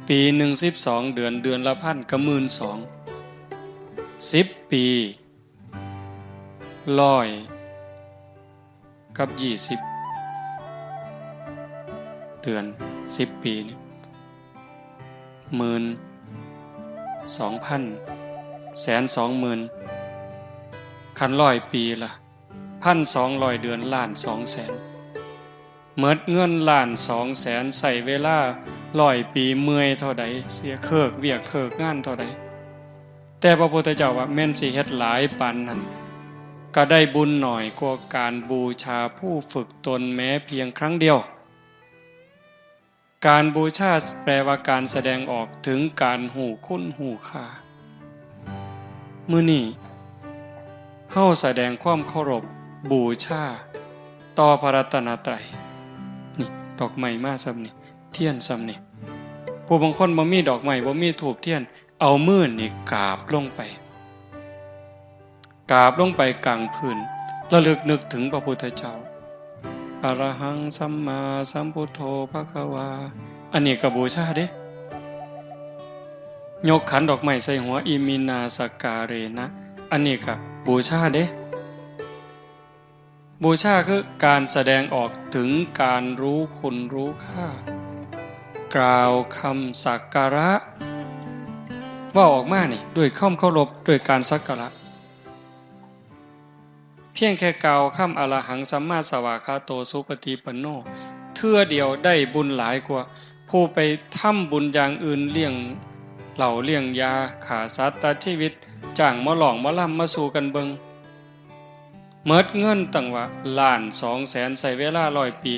ปีหนึ่งสิบสองเดือน เดือนละพันก็หมื่นสอง สิบปี ร้อย กับยี่สิบ เดือน สิบปีนี่ หมื่น สองพัน แสน สองหมื่น คันร้อยปีล่ะ พันสองร้อยเดือน ล้านสองแสน หมดเงินล้านสองแสน ใช้เวลาร้อยปี เมื่อยเท่าใด เสียเคิกเวียกเคิกงานเท่าใด แต่พระพุทธเจ้าว่าแม่นสิเฮ็ดหลายปานนั้น ก็ได้บุญน้อยกว่าการบูชาผู้ฝึกตนแม้เพียงครั้งเดียว การบูชาแปลว่าการแสดงออกถึงการฮู้คุณฮู้ค่า มื้อนี้ เฮาแสดงความเคารพบูชาต่อพระรัตนตรัย นี่ ดอกไม้มาส่ำนี่ เทียนส่ำนี่ ผู้บางคนบ่มีดอกไม้ บ่มีธูปเทียน เอามือนี่กราบลงไป กราบลงไปกลางพื้น ระลึกนึกถึงพระพุทธเจ้า อะระหังสัมมาสัมพุทโธภะคะวา อันนี้ก็บูชาเด้ ยกขันดอกไม้ใส่หัว อิมินาสกการะ อันนี้ก็บูชาเด้ บูชาคือการแสดงออกถึงการรู้คุณรู้ค่า กล่าวคำสักการะ เว้าออกมานี่ ด้วยความเคารพ ด้วยการสักการะ เพียงแค่กล่าวคำ อะระหังสัมมาสวากขาโต สุปฏิปันโน เทื่อเดียวได้บุญหลายกว่าผู้ไปทำบุญอย่างอื่น เลี้ยงเหล้าเลี้ยงยา ฆ่าสัตว์ตัดชีวิต จ้างหมอร้องหมอลำมาสู่กันเบิ่ง หมดเงินตั้งว่าล้านสองแสน ใช้เวลาร้อยปี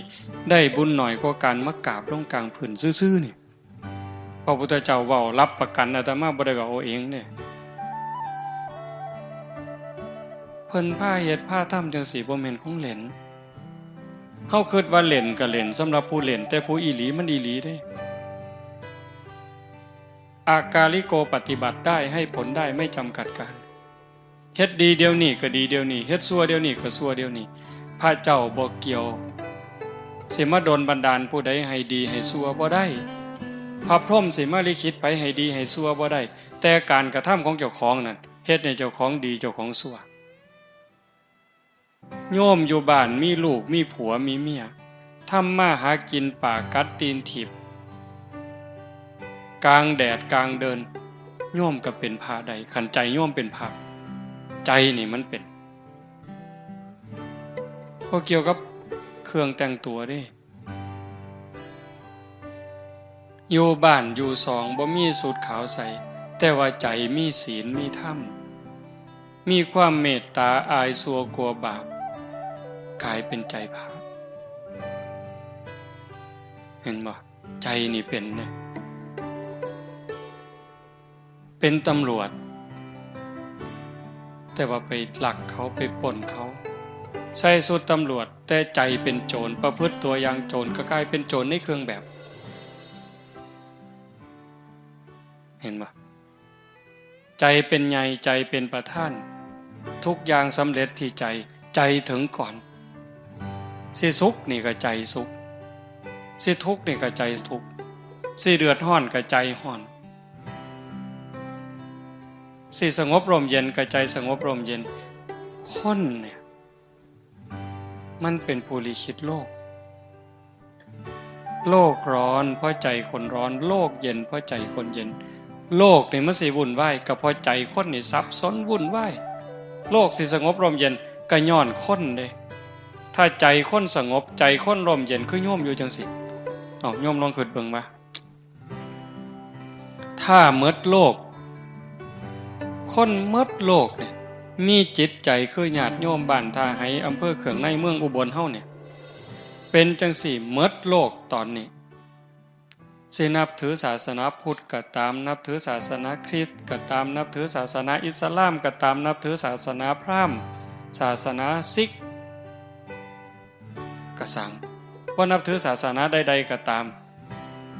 ได้บุญน้อยกว่าการมากราบลงกลางพื้นซื่อๆ นี่ พระพุทธเจ้าเว้ารับประกัน อาตมาบ่ได้เว้าเอาเองเด้ เพิ่นพาเฮ็ดพาทำจั่งซี้ บ่แม่นของเล่น เฮาคิดว่าเล่นก็เล่นสำหรับผู้เล่น แต่ผู้อีหลีมันอีหลีเด้ อากาลิโก ปฏิบัติได้ ให้ผลได้ ไม่จำกัดการ เฮ็ดดีเดี๋ยวนี้ก็ดีเดี๋ยวนี้ เฮ็ดชั่วเดี๋ยวนี้ก็ชั่วเดี๋ยวนี้ พระเจ้าบ่เกี่ยว สิมาดลบันดาลผู้ใดให้ดีให้ชั่วบ่ได้ พระพรหมสิมาลิขิตไผให้ดีให้ชั่วบ่ได้ แต่การกระทำของเจ้าของนั่น เฮ็ดให้เจ้าของดีเจ้าของชั่ว โยมอยู่บ้านมีลูกมีผัวมีเมีย ทำมาหากินปากกัดตีนถีบ กลางแดดกลางเดิน โยมก็เป็นพระได้ คันใจโยมเป็นพระ ใจนี่มันเป็น บ่เกี่ยวกับเครื่องแต่งตัวเด้ อยู่บ้านอยู่ซองบ่มีชุดขาวใส่ แต่ว่าใจมีศีลมีธรรม มีความเมตตา อายชั่วกลัวบาป กลายเป็นใจพระ เห็นบ่ ใจนี่เป็นเนี่ย เป็นตำรวจ แต่ว่าไปลักเขา ไปปล้นเขา ใส่ชุดตำรวจ แต่ใจเป็นโจร ประพฤติตัวอย่างโจร ก็กลายเป็นโจรในเครื่องแบบ เห็นบ่ ใจเป็นใหญ่ ใจเป็นประธาน ทุกอย่างสำเร็จที่ใจ ใจถึงก่อน สิสุขนี่ก็ใจสุข สิทุกข์นี่ก็ใจทุกข์ สิเดือดร้อนก็ใจร้อน สิสงบร่มเย็นก็ใจสงบร่มเย็น คนเนี่ย มันเป็นผู้ลิขิตโลก โลกร้อนเพราะใจคนร้อน โลกเย็นเพราะใจคนเย็น โลกนี่มันสิวุ่นวายก็เพราะใจคนนี่สับสนวุ่นวาย โลกสิสงบร่มเย็นก็ย้อนคนเด้ ถ้าใจคนสงบ ใจคนร่มเย็น คือโยมอยู่จั่งซี้ เอ้า โยมลองคิดเบิ่งว่า ถ้าหมดโลก คนหมดโลกเนี่ย มีจิตใจคือญาติโยมบ้านท่าไฮ อำเภอเคืองใน เมืองอุบลเฮาเนี่ย เป็นจั่งซี้หมดโลกตอนนี้ สินับถือศาสนาพุทธก็ตาม นับถือศาสนาคริสต์ก็ตาม นับถือศาสนาอิสลามก็ตาม นับถือศาสนาพราหมณ์ ศาสนาซิกก็ซัง บ่นับถือศาสนาใดๆก็ตาม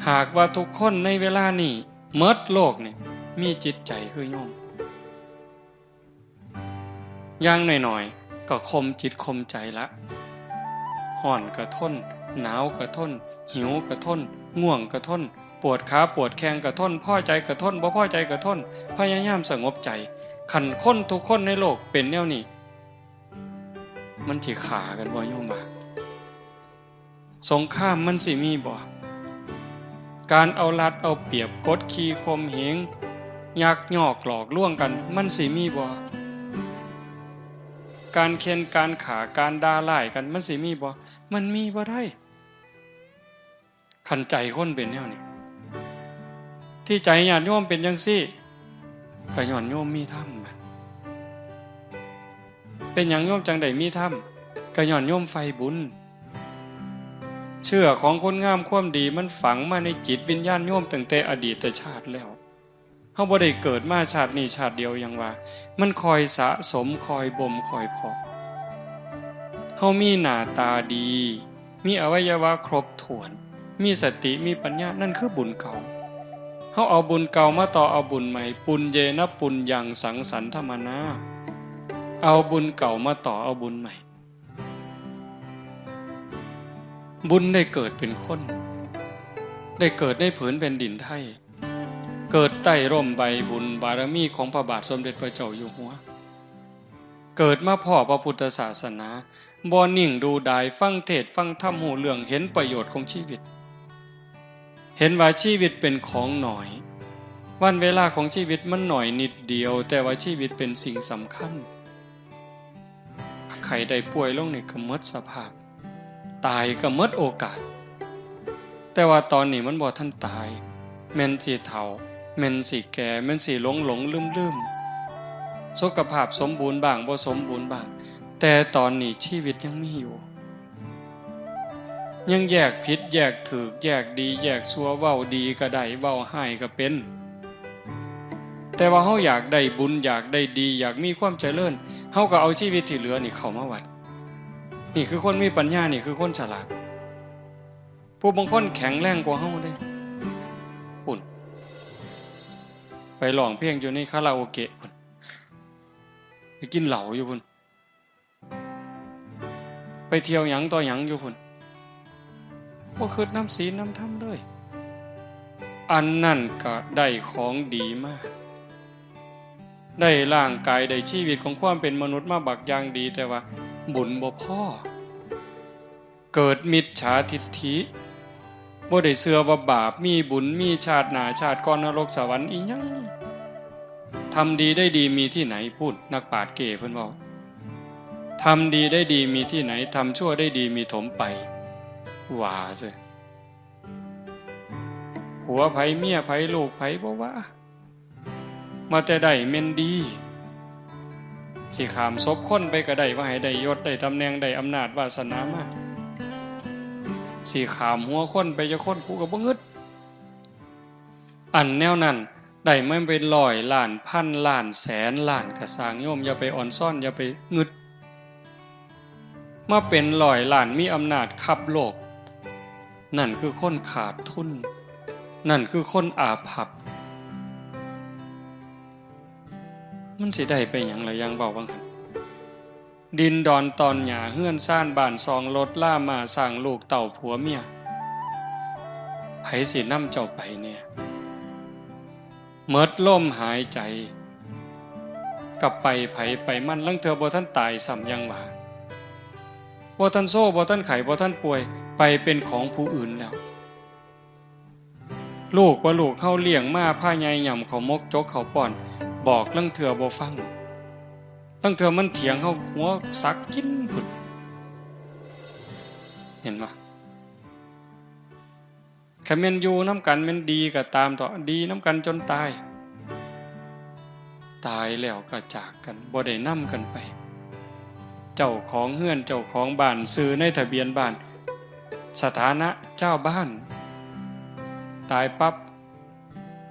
หากว่าทุกคนในเวลานี้หมดโลกนี่ มีจิตใจคือโยม อย่างน้อยๆ ก็ข่มจิตข่มใจละ ร้อนก็ทน หนาวก็ทน หิวก็ทน ง่วงก็ทน ปวดขาปวดแข้งก็ทน พอใจก็ทน บ่พอใจก็ทน พยายามสงบใจ คันคนทุกคนในโลกเป็นแนวนี้ มันสิฆ่ากันบ่ โยมว่า สงครามมันสิมีบ่ การเอารัดเอาเปรียบ กดขี่ข่มเหง ยักยอกหลอกลวงกัน มันสิมีบ่ การเข่น การฆ่า การด่าร้ายกัน มันสิมีบ่ มันมีบ่ได้ คันใจคนเป็นแนวนี้ ที่ใจญาติโยมเป็นจั่งซี้ ก็ย้อนโยมมีธรรม เป็นหยังโยมจั่งได้มีธรรม ก็ย้อนโยมใฝ่บุญ เชื้อของคุณงามความดีมันฝังมาในจิตวิญญาณโยมตั้งแต่อดีตชาติแล้ว เฮาบ่ได้เกิดมาชาตินี้ชาติเดียวหยังว่า มันค่อยสะสม ค่อยบ่ม ค่อยเพาะ เฮามีหน้าตาดี มีอวัยวะครบถ้วน มีสติ มีปัญญา นั่นคือบุญเก่า เฮาเอาบุญเก่ามาต่อเอาบุญใหม่ ปุญเยนะปุญญังสังสันทมนา เอาบุญเก่ามาต่อเอาบุญใหม่ บุญได้เกิดเป็นคน ได้เกิดในผืนแผ่นดินไทย เกิดใต้ร่มใบบุญบารมีของพระบาทสมเด็จพระเจ้าอยู่หัว เกิดมาพ้อพระพุทธศาสนา บ่นิ่งดูดาย ฟังเทศน์ฟังธรรม ฮู้เรื่อง เห็นประโยชน์ของชีวิต เห็นว่าชีวิตเป็นของน้อย วันเวลาของชีวิตมันน้อยนิดเดียว แต่ว่าชีวิตเป็นสิ่งสำคัญ ไข้ได้ป่วยลงนี่ก็หมดสภาพ ตายก็หมดโอกาส แต่ว่าตอนนี้มันบ่ทันตาย แม่นสิเฒ่า แม่นสิแก่ แม่นสิหลงหลงลืมลืม สุขภาพสมบูรณ์บ้าง บ่สมบูรณ์บ้าง แต่ตอนนี้ชีวิตยังมีอยู่ ยังแยกผิดแยกถูก แยกดีแยกชั่ว เว้าดีก็ได้ เว้าร้ายก็เป็น แต่ว่าเฮาอยากได้บุญ อยากได้ดี อยากมีความเจริญ เฮาก็เอาชีวิตที่เหลือนี่เข้ามาวัด นี่คือคนมีปัญญา นี่คือคนฉลาด ผู้บางคนแข็งแรงกว่าเฮาเด้ พุ่น ไปร้องเพลงอยู่ในคาราโอเกะพุ่น ไปกินเหล้าอยู่พุ่น ไปเที่ยวหยังต่อหยังอยู่พุ่น บ่คิดนำศีลนำธรรมเลย อันนั้นก็ได้ของดีมา ได้ร่างกาย ได้ชีวิตของความเป็นมนุษย์มาบักอย่างดี แต่ว่าบุญบ่พอ เกิดมิจฉาทิฏฐิ บ่ได้เชื่อว่าบาปมีบุญ มีชาติหน้าชาติก่อน นรกสวรรค์อีหยัง ทำดีได้ดีมีที่ไหน พูด นักปราชญ์เก้เพิ่นเว้า ทำดีได้ดีมีที่ไหน ทำชั่วได้ดีมีถมไป ว่าซื่อ ผัวไผเมียไผลูกไผบ่ว่า มาแต่ได้แม่นดี สิข้ามศพคนไปก็ได้ ว่าให้ได้ยศได้ตำแหน่งได้อำนาจวาสนามา สิข้ามหัวคนไปจักคน กูก็บ่งึด อันแนวนั้น ได้มาเป็นร้อยล้าน พันล้าน แสนล้านก็ซ่าง โยมอย่าไปอ่อนซ้อน อย่าไปงึด มาเป็นร้อยล้าน มีอำนาจคับโลก นั่นคือคนขาดทุน นั่นคือคนอาภัพ มันสิได้ไปหยังล่ะ อย่างเว้าว่าหั่น ดินดอนตอนหญ้า เฮือนซานบ้านซอง รถลาม้าช้าง ลูกเต้าผัวเมีย ไผสินำเจ้าไปแน่ หมดลมหายใจ ก็ไปไผไปมัน ลางเทื่อบ่ทันตายซ้ำ ยังว่า บ่ทันโซ บ่ทันไข้ บ่ทันป่วย ไปเป็นของผู้อื่นแล้ว ลูกว่าลูกเฮาเลี้ยงมา พาใหญ่ย่ำข้าวหมก จกข้าวป้อน บอกลางเทื่อบ่ฟัง ลางเทื่อมันเถียงเฮา หัวสักกินพุ้น เห็นบ่ คันแม่นอยู่นำกันแม่นดีก็ตามเถาะ ดีนำกันจนตาย ตายแล้วก็จากกัน บ่ได้นำกันไป เจ้าของเฮือน เจ้าของบ้าน ชื่อในทะเบียนบ้าน สถานะชาวบ้าน ตายปั๊บ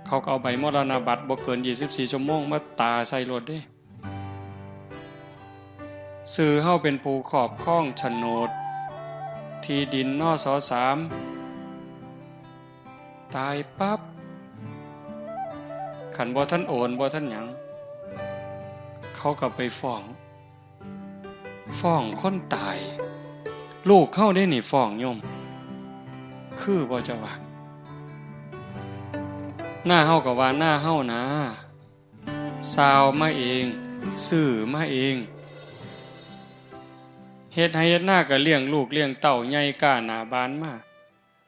เขาก็เอาใบมรณบัตรบ่เกินยี่สิบสี่ชั่วโมงมาตาใส่โลดเด้ ชื่อเฮาเป็นผู้ครอบครองโฉนดที่ดิน นส.สาม ตายปั๊บ คันบ่ทันโอน บ่ทันหยัง เขาก็ไปฟ้อง ฟ้องคนตาย ลูกเฮาเด้นี่ฟ้องโยม คือบ่เจ้าว่า นาเฮาก็ว่านาเฮานะ ซาวมาเอง ซื้อมาเอง เฮ็ดไร่เฮ็ดนาก็เลี้ยงลูกเลี้ยงเต้าใหญ่ก้าหน้าบานมา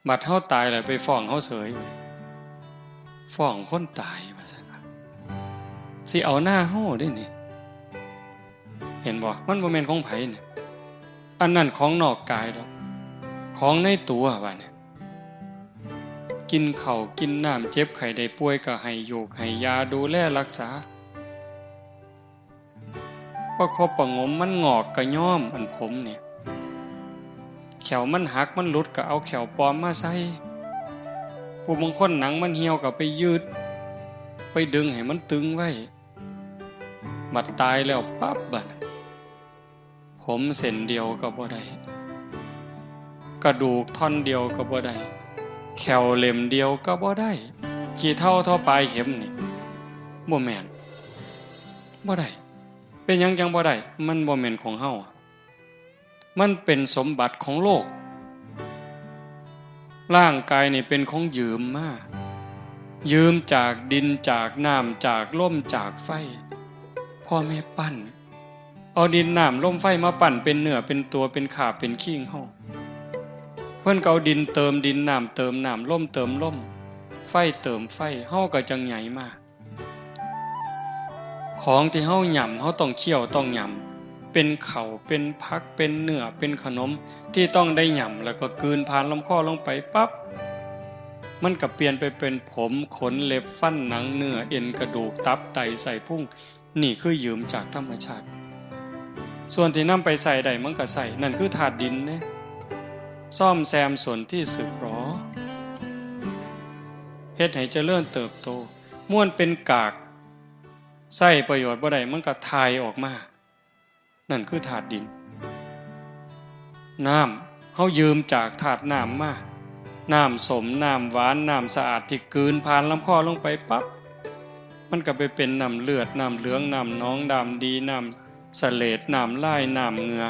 บัดเฮาตายแล้วไปฟ้องเฮาเสย ฟ้องคนตายว่าซั่นว่า สิเอานาเฮาเด้นี่ เห็นบ่ มันบ่แม่นของไผนี่ อันนั้นของนอกกายดอก ของในตัวว่าเนี่ย กินข้าวกินน้ำ เจ็บไข้ได้ป่วยก็ให้ยูกให้ยา ดูแลรักษา ประคบประหงม มันงอกก็ย้อม อันผมเนี่ย แข้วมันหักมันหลุดก็เอาแข้วปลอมมาใส่ ผู้บางคนหนังมันเหี่ยวก็ไปยืด ไปดึงให้มันตึงไว้ บัดตายแล้วปั๊บบัด ผมเส้นเดียวก็บ่ได้ กระดูกท่อนเดียวก็บ่ได้ แข้วเล่มเดียวก็บ่ได้ ขี้เถ้าเท่าปลายเข็มนี่ บ่แม่น บ่ได้ เป็นหยังจั่งบ่ได้ มันบ่แม่นของเฮา มันเป็นสมบัติของโลก ร่างกายนี่เป็นของยืมมา ยืมจากดิน จากน้ำ จากลม จากไฟ พ่อแม่ปั้น เอาดินน้ำลมไฟมาปั้นเป็นเนื้อเป็นตัว เป็นขาบเป็นคิงเฮา เพิ่นก็เอาดินเติมดิน น้ำเติมน้ำ ลมเติมลม ไฟเติมไฟ เฮาก็จั่งใหญ่มา ของที่เฮาหย่ำ เฮาต้องเคี้ยวต้องหย่ำ เป็นข้าว เป็นผัก เป็นเนื้อ เป็นขนม ที่ต้องได้หย่ำ แล้วก็กลืนผ่านลำคอลงไปปั๊บ มันก็เปลี่ยนไปเป็นผม ขน เล็บ ฟัน หนัง เนื้อ เอ็น กระดูก ตับ ไต ไส้พุง นี่คือยืมจากธรรมชาติ ส่วนที่นำไปใช้ได้มันก็ใช้ นั่นคือธาตุดินเด้ ซ่อมแซมส่วนที่สึกหรอ เฮ็ดให้เจริญเติบโต ม่วนเป็นกาก ใช้ประโยชน์บ่ได้ มันก็ถ่ายออกมา นั่นคือธาตุดิน น้ำ เฮายืมจากธาตุน้ำมา น้ำส้ม น้ำหวาน น้ำสะอาดที่กลืนผ่านลำคอลงไปปั๊บ มันก็ไปเป็นน้ำเลือด น้ำเหลือง น้ำหนอง น้ำดี น้ำเสลด น้ำลาย น้ำเหงื่อ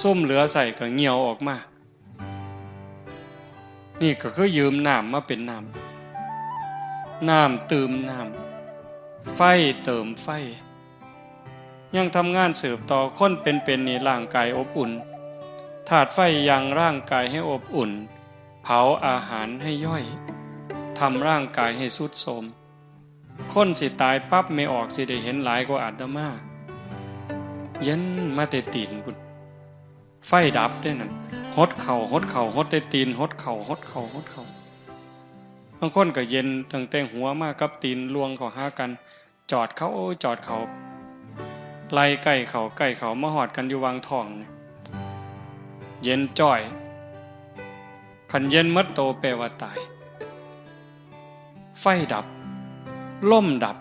ซุมเหลือใช้ก็เหี่ยวออกมา นี่ก็คือยืมน้ำมาเป็นน้ำ น้ำตื่มน้ำ ไฟเติมไฟ ยังทำงานสืบต่อ คนเป็นๆ นี่ร่างกายอบอุ่น ธาตุไฟยังร่างกายให้อบอุ่น เผาอาหารให้ย่อย ทำร่างกายให้ทรุดโทรม คนสิตายปั๊บ แม่ออกสิได้เห็นหลายกว่าอาตมา เย็นมาแต่ตีนพุ้น ไฟดับเด้นั่น หดเข่า หดเข่า หดแต่ตีน หดเข่า หดเข่า หดเข่า บางคนก็เย็นตั้งแต่หัวมากับตีน ล่วงเข้าหากัน จอดเขา โอ้ย จอดเขา ไล่ใกล้เขา ใกล้เขา มาฮอดกันอยู่หว่างท้อง เย็นจ้อย คันเย็นหมดโตแปลว่าตาย ไฟดับ ลมดับ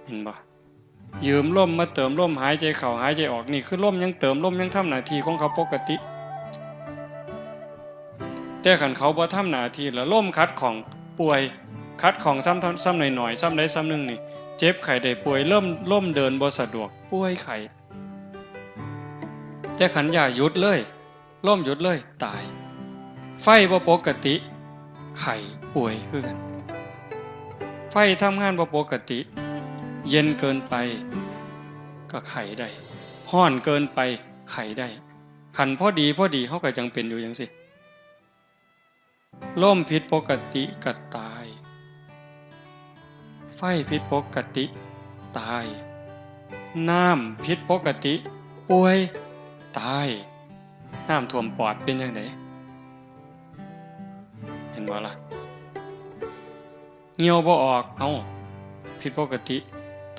เห็นบ่ ยืมลมมาเติมลม หายใจเข้า หายใจออก นี่คือลมยังเติม ลมยังทำหน้าที่ของเขาปกติ แต่คันเขาบ่ทำหน้าที่แล้ว ลมขัดข้อง ป่วย ขัดข้องซ้ำ ซ้ำหน่อยๆ ซ้ำใดซ้ำหนึ่งนี่ เจ็บไข้ได้ป่วย ลม ลมเดินบ่สะดวก ป่วยไข้ แต่คันอย่าหยุดเลย ลมหยุดเลย ตาย ไฟบ่ปกติ ไข้ ป่วยคือกัน ไฟทำงานบ่ปกติ เย็นเกินไป ก็ไข้ได้ ร้อนเกินไป ไข้ได้ คันพอดี พอดี เฮาก็จั่งเป็นอยู่จั่งซี้ ลมผิดปกติก็ตาย ไฟผิดปกติ ตาย น้ำผิดปกติ ป่วย ตาย น้ำท่วมปอดเป็นจั่งใด เห็นบ่ล่ะ เหี่ยวบ่ออก เอ้า ผิดปกติ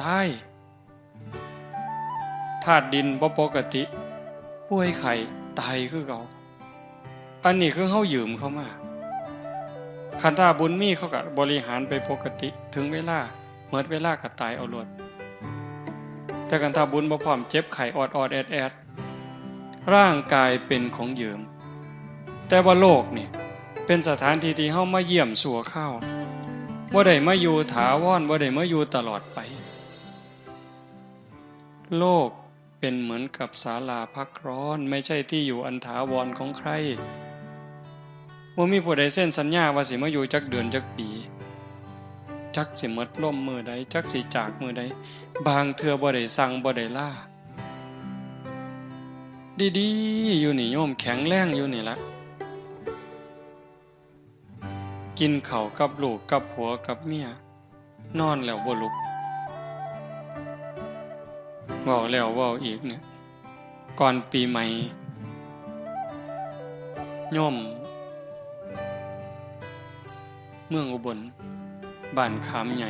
ตาย ธาตุดินบ่ปกติ ป่วยไข้ ตายคือเก่า อันนี้คือเฮายืมเขามา คันถ้าบุญมีเขาก็บริหารไปปกติ ถึงเวลา หมดเวลาก็ตายเอาโลด แต่คันถ้าบุญบ่พร้อม เจ็บไข้ออดๆ แอดๆ ร่างกายเป็นของยืม แต่ว่าโลกนี่เป็นสถานที่ที่เฮามาเยี่ยมชั่วคราว บ่ได้มาอยู่ถาวร บ่ได้มาอยู่ตลอดไป โลกเป็นเหมือนกับศาลาพักร้อน ไม่ใช่ที่อยู่อันถาวรของใคร บ่มีผู้ใดเซ็นสัญญาว่าสิมาอยู่จักเดือนจักปี จักสิหมดลมมื้อใด จักสิจากมื้อใด บางเทื่อบ่ได้สั่งบ่ได้ลา ดีๆ อยู่นี่โยม แข็งแรงอยู่นี่ละ กินข้าวกับลูกกับผัวกับเมีย นอนแล้วบ่ลุก เว้าแล้วเว้าอีกเนี่ย ก่อนปีใหม่ โยม เมืองอุบล บ้านขามใหญ่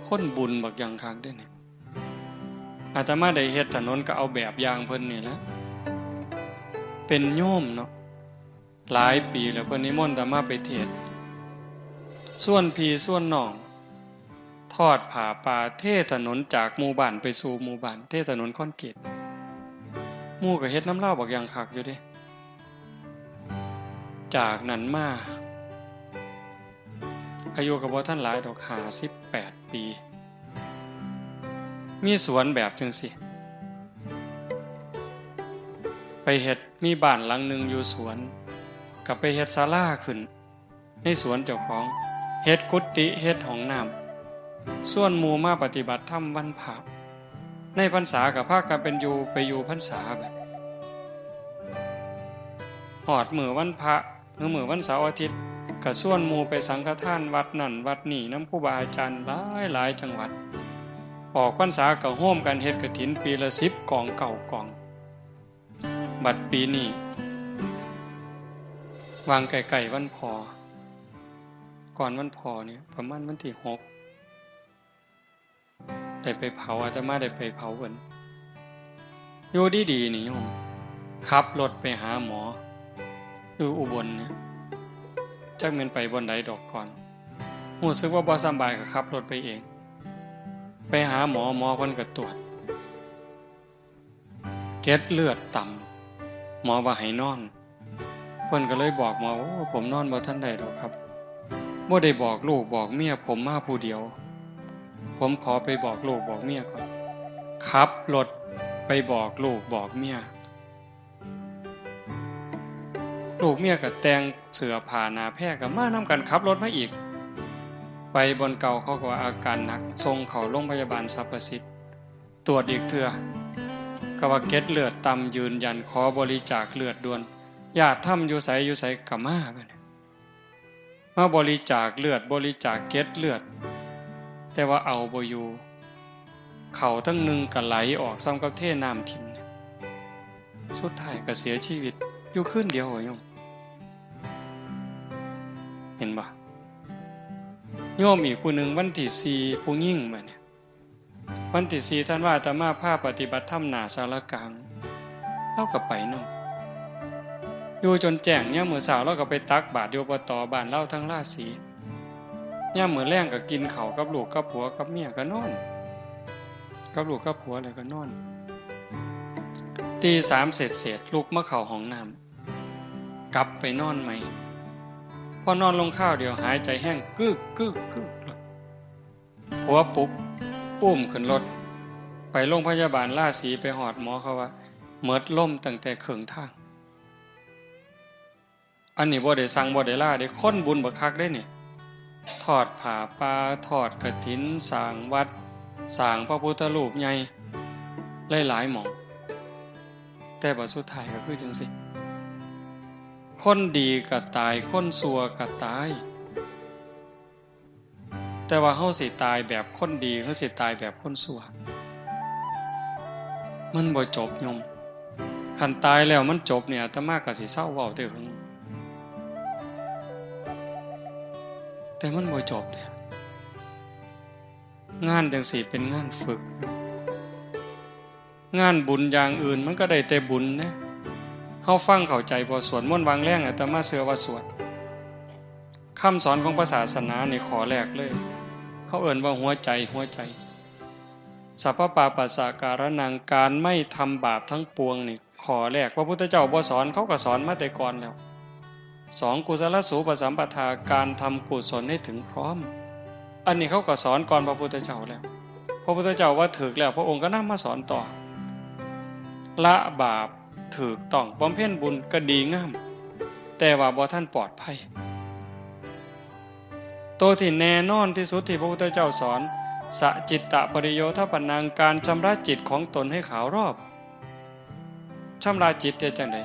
คนบุญบักอย่างคักเด้เนี่ย อาตมาได้เฮ็ดถนนก็เอาแบบอย่างเพิ่นนี่แหละ เป็นโยมเนาะ หลายปีแล้วเพิ่นนิมนต์อาตมาไปเทศน์ ชวนพี่ชวนน้อง ทอดผ้าป่า เทถนนจากหมู่บ้านไปสู่หมู่บ้าน เทถนนคอนกรีต หมู่ก็เฮ็ดนำลาวบักอย่างคักอยู่เด้ จากนั้นมา อายุก็บ่ทันหลายดอก ห้าสิบแปดปี มีสวนแบบจั่งซี้ ไปเฮ็ด มีบ้านหลังหนึ่งอยู่สวน ก็ไปเฮ็ดศาลาขึ้น ในสวนเจ้าของ เฮ็ดกุฏิ เฮ็ดห้องน้ำ ชวนหมู่มาปฏิบัติธรรมวันพระ ในพรรษาก็พากันเป็นอยู่ ไปอยู่พรรษาบัด ฮอดมื้อวันพระ หรือมื้อวันเสาร์อาทิตย์ ก็ชวนหมู่ไปสังฆทานวัดนั่นวัดนี่นำครูบาอาจารย์หลายหลายจังหวัด ออกพรรษาก็ร่วมกันเฮ็ดกฐินปีละสิบกอง เก้ากอง บัดปีนี้ วางใกล้ๆวันพ่อ ก่อนวันพ่อเนี่ย ประมาณวันที่หก ได้ไปเผา อาตมาได้ไปเผาเพิ่น อยู่ดีๆนี่โยม ขับรถไปหาหมอ อยู่อุบลเนี่ย จักแม่นไปบ่อนใดดอกก่อน รู้สึกว่าบ่สำบายก็ขับรถไปเอง ไปหาหมอ หมอเพิ่นก็ตรวจ เกล็ดเลือดต่ำ หมอว่าให้นอน เพิ่นก็เลยบอกหมอ โอ้ ผมนอนบ่ทันได้ดอกครับ บ่ได้บอกลูกบอกเมีย ผมมาผู้เดียว ผมขอไปบอกลูกบอกเมียก่อน ขับรถไปบอกลูกบอกเมีย ลูกเมียก็แต่งเสื้อผ้าหน้าแพรก็มานำกัน ขับรถมาอีก ไปบ่อนเก่า เขาก็ว่าอาการหนัก ส่งเข้าโรงพยาบาลสรรพสิทธิ์ ตรวจอีกเทื่อ ก็ว่าเกล็ดเลือดต่ำ ยืนยัน ขอบริจาคเลือดด่วน ญาติธรรมอยู่ไสอยู่ไสก็มาบัดนี้ มาบริจาคเลือด บริจาคเกล็ดเลือด แต่ว่าเอาบ่อยู่ เข้าทั้งหนึ่งก็ไหลออก ส่ำกับเทน้ำถิ่ม สุดท้ายก็เสียชีวิตอยู่คืนเดียวโยม เห็นบ่ โยมอีกผู้หนึ่งวันที่สี่ ผู้หญิงบัดนี้ วันที่สี่ธันวา อาตมาพาปฏิบัติธรรมหน้าศาลากลาง ลาวก็ไปนำ อยู่จนแจ้ง ยามมื้อเช้าลาวก็ไปตักบาตรอยู่ อบต บ้านลาวทางราศี ยามมื้อแลงก็กินข้าวกับลูกกับผัวกับเมียก็นอน กับลูกกับผัวแล้วก็นอน ตีสามเศษๆ ลุกมาเข้าห้องน้ำ กลับไปนอนใหม่ พอนอนลงคราวเดียวหายใจแฮง กึก กึก กึก ผัวปลุก อุ้มขึ้นรถ ไปโรงพยาบาลราศี ไปฮอดหมอเขาว่า หมดลมตั้งแต่ครึ่งทาง อันนี้บ่ได้สั่งบ่ได้ลาเด้ คนบุญบักคักเด้นี่ ทอดผ้าป่า ทอดกฐิน สร้างวัด สร้างพระพุทธรูปใหญ่ หลายๆหม่อง แต่บัดสุดท้ายก็คือจั่งซี้ คนดีก็ตาย คนชั่วก็ตาย แต่ว่าเฮาสิตายแบบคนดี เฮาสิตายแบบคนชั่ว มันบ่จบโยม คันตายแล้วมันจบเนี่ย อาตมาก็สิเซาเว้าแต่หึง แต่มันบ่จบเด้ งานจั่งซี้เป็นงานฝึก งานบุญอย่างอื่นมันก็ได้แต่บุญนะ เฮาฟังเข้าใจบ่ สวดมนต์วางแรง อาตมาเชื่อว่าสวด คำสอนของพระศาสนานี่ข้อแรกเลย เฮาเอิ้นว่าหัวใจ หัวใจ สัพพะปาปัสสะการะนัง การไม่ทำบาปทั้งปวงนี่ ข้อแรกพระพุทธเจ้าบ่สอน เขาก็สอนมาแต่ก่อนแล้ว สอง กุศลสูปสัมปทา การทำกุศลให้ถึงพร้อม อันนี้เขาก็สอนก่อนพระพุทธเจ้าแล้ว พระพุทธเจ้าว่าถูกแล้ว พระองค์ก็นำมาสอนต่อ ละบาปถูกต้อง บำเพ็ญบุญก็ดีงาม แต่ว่าบ่ทันปลอดภัย ตัวที่แน่นอนที่สุดที่พระพุทธเจ้าสอน สจิตตปริโยธปนัง การชำระจิตของตนให้ขาวรอบ ชำระจิตได้จั่งใด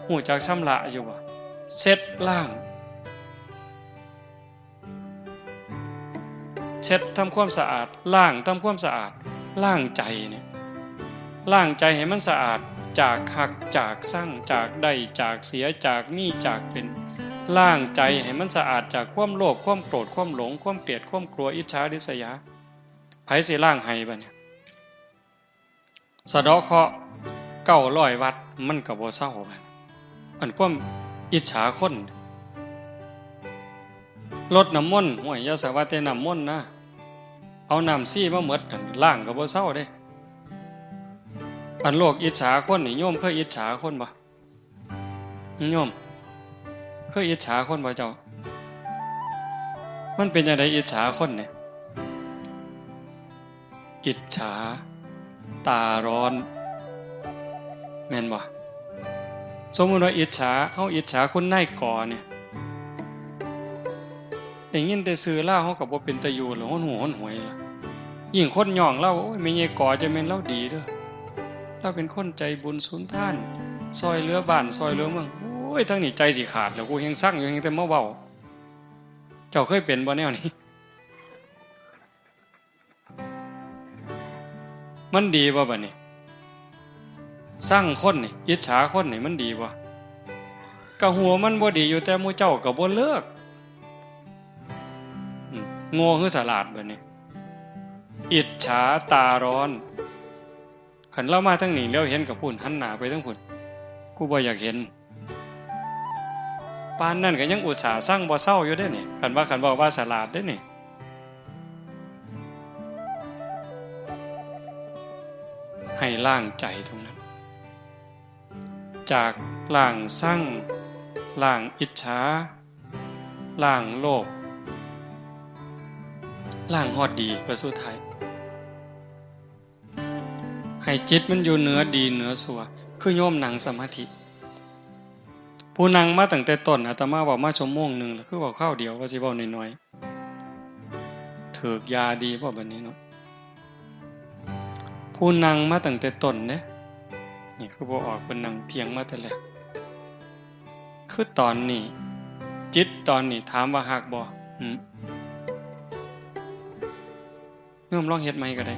ฮู้จักชำระอยู่บ่ เช็ดล้าง เช็ดทำความสะอาด ล้างทำความสะอาด ล้างใจเนี่ย ล้างใจให้มันสะอาด จากฮัก จากซัง จากได้ จากเสีย จากมี จากเป็น ล้างใจให้มันสะอาดจากความโลภ ความโกรธ ความหลง ความเกลียด ความกลัว อิจฉาริษยา ไผสิล้างให้บัดนี้ สะเดาะเคราะห์เก้าร้อยวัด มันก็บ่เซาบัด อันความอิจฉาคน รดน้ำมนต์ ห้วย อย่าสาว่าแต่น้ำมนต์นะ เอาน้ำซี้มาหมดนั่น ล้างก็บ่เซาเด้ อันโลกอิจฉาคนนี่ โยมเคยอิจฉาคนบ่ โยม เคยอิจฉาคนบ่เจ้า มันเป็นจั่งใดอิจฉาคนเนี่ย อิจฉา ตาร้อน แม่นบ่ สมมุติว่าอิจฉา เฮาอิจฉาคุณนายกอเนี่ย ได้ยินแต่ชื่อลาว เฮาก็บ่เป็นตาอยู่แล้ว หนหูหนหวยแล้ว ยิ่งคนย่องลาว โอ้ย แม่ใหญ่กอจะแม่นลาวดีเด้อ ลาวเป็นคนใจบุญสุนทาน ซ่อยเหลือบ้าน ซ่อยเหลือเมือง โอ้ย ทั้งนี้ใจสิขาดแล้ว กูแฮ่งซังอยู่ แฮ่งแต่มาเว้า เจ้าเคยเป็นบ่แนวนี้ มันดีบ่บัดนี้ ซังคนนี่ อิจฉาคนนี่ มันดีบ่ ก็ฮู้มันบ่ดีอยู่ แต่หมู่เจ้าก็บ่เลิก อืม โง่คือสลาดบัดนี้ อิจฉาตาร้อน คันลาวมาทางนี้ เหลียวเห็นก็พู้น หันหน้าไปทางพู้น กูบ่อยากเห็น ปานนั้นก็ยังอุตส่าห์ซังบ่เซาอยู่เด้นี่ คันว่า คันเว้าว่าสลาดเด้นี่ ให้ล้างใจตรงนั้น จากล้างซัง ล้างอิจฉา ล้างโลภ ล้างฮอดดี เพื่อสุดท้าย ให้จิตมันอยู่เหนือดีเหนือชั่ว คือโยมนั่งสมาธิ ผู้นั่งมาตั้งแต่ต้น อาตมาเว้ามาชั่วโมงหนึ่งแล้ว คือเว้าคราวเดียว ว่าสิเว้าน้อยๆ ถืกยาดีบ่บัดนี้เนาะ ผู้นั่งมาตั้งแต่ต้นเด้ นี่คือบ่ออก เพิ่นนั่งเถียงมาแต่แรก คือตอนนี้ จิตตอนนี้ ถามว่าฮักบ่ อืม โยมลองเฮ็ดใหม่ก็ได้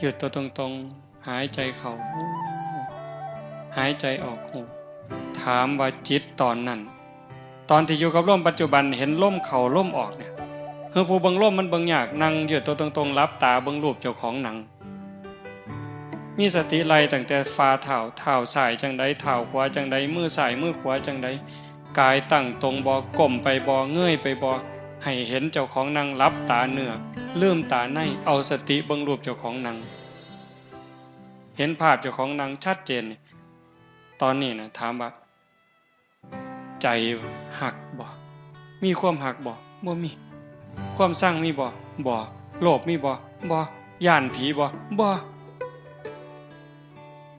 ยืดตัวตรงๆ หายใจเข้า ฮู้ หายใจออก ฮู้ ถามว่าจิตตอนนั้น ตอนที่อยู่กับลมปัจจุบัน เห็นลมเข้าลมออกเนี่ย คือผู้เบิ่งลมมันเบิ่งยาก นั่งยืดตัวตรงๆ หลับตาเบิ่งรูปเจ้าของนั่ง มีสติไล่ตั้งแต่ฝ่าเท้า เท้าซ้ายจั่งใด เท้าขวาจั่งใด มือซ้ายมือขวาจั่งใด กายตั้งตรงบ่ ก้มไปบ่ เงยไปบ่ ให้เห็นเจ้าของนั่ง หลับตาเนื้อ ลืมตาใน เอาสติเบิ่งรูปเจ้าของนั่ง เห็นภาพเจ้าของนั่งชัดเจนนี่ ตอนนี้นะ ถามว่า ใจฮักบ่ มีความฮักบ่ บ่มี ความซังมีบ่ บ่ โลภมีบ่ บ่ ย้านผีบ่ บ่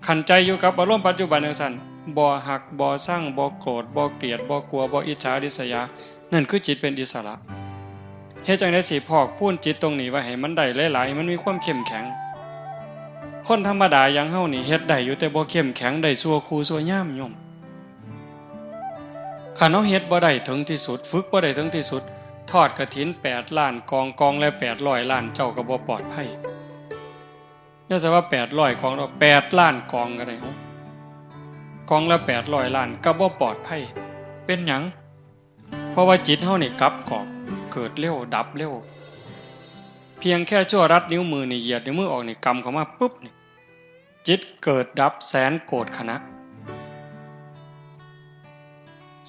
คันใจอยู่กับอารมณ์ปัจจุบันจั่งซั้น บ่ฮัก บ่ซัง บ่โกรธ บ่เกลียด บ่กลัว บ่อิจฉาริษยา นั่นคือจิตเป็นอิสระ เฮ็ดจั่งใดสิพอกพูนจิตตรงนี้ไว้ให้มันได้หลายๆ ให้มันมีความเข้มแข็ง คนธรรมดาอย่างเฮานี่เฮ็ดได้อยู่ แต่บ่เข้มแข็ง ได้ชั่วครูชั่วยามโยม คันเฮาเฮ็ดบ่ได้ถึงที่สุด ฝึกบ่ได้ถึงที่สุด ทอดกฐินแปดล้านกอง กองละแปดร้อยล้าน เจ้าก็บ่ปลอดภัย อย่าแต่ว่าแปดร้อยกองดอก แปดล้านกองก็ได้ เอ้า กองละแปดร้อยล้าน ก็บ่ปลอดภัย เป็นหยัง เพราะว่าจิตเฮานี่กลับกรอก เกิดเร็ว ดับเร็ว เพียงแค่ชั่วรัดนิ้วมือนี่ เหยียดนิ้วมือออกนี่ กำเข้ามาปุ๊บนี่ จิตเกิดดับแสนโกฏขณะ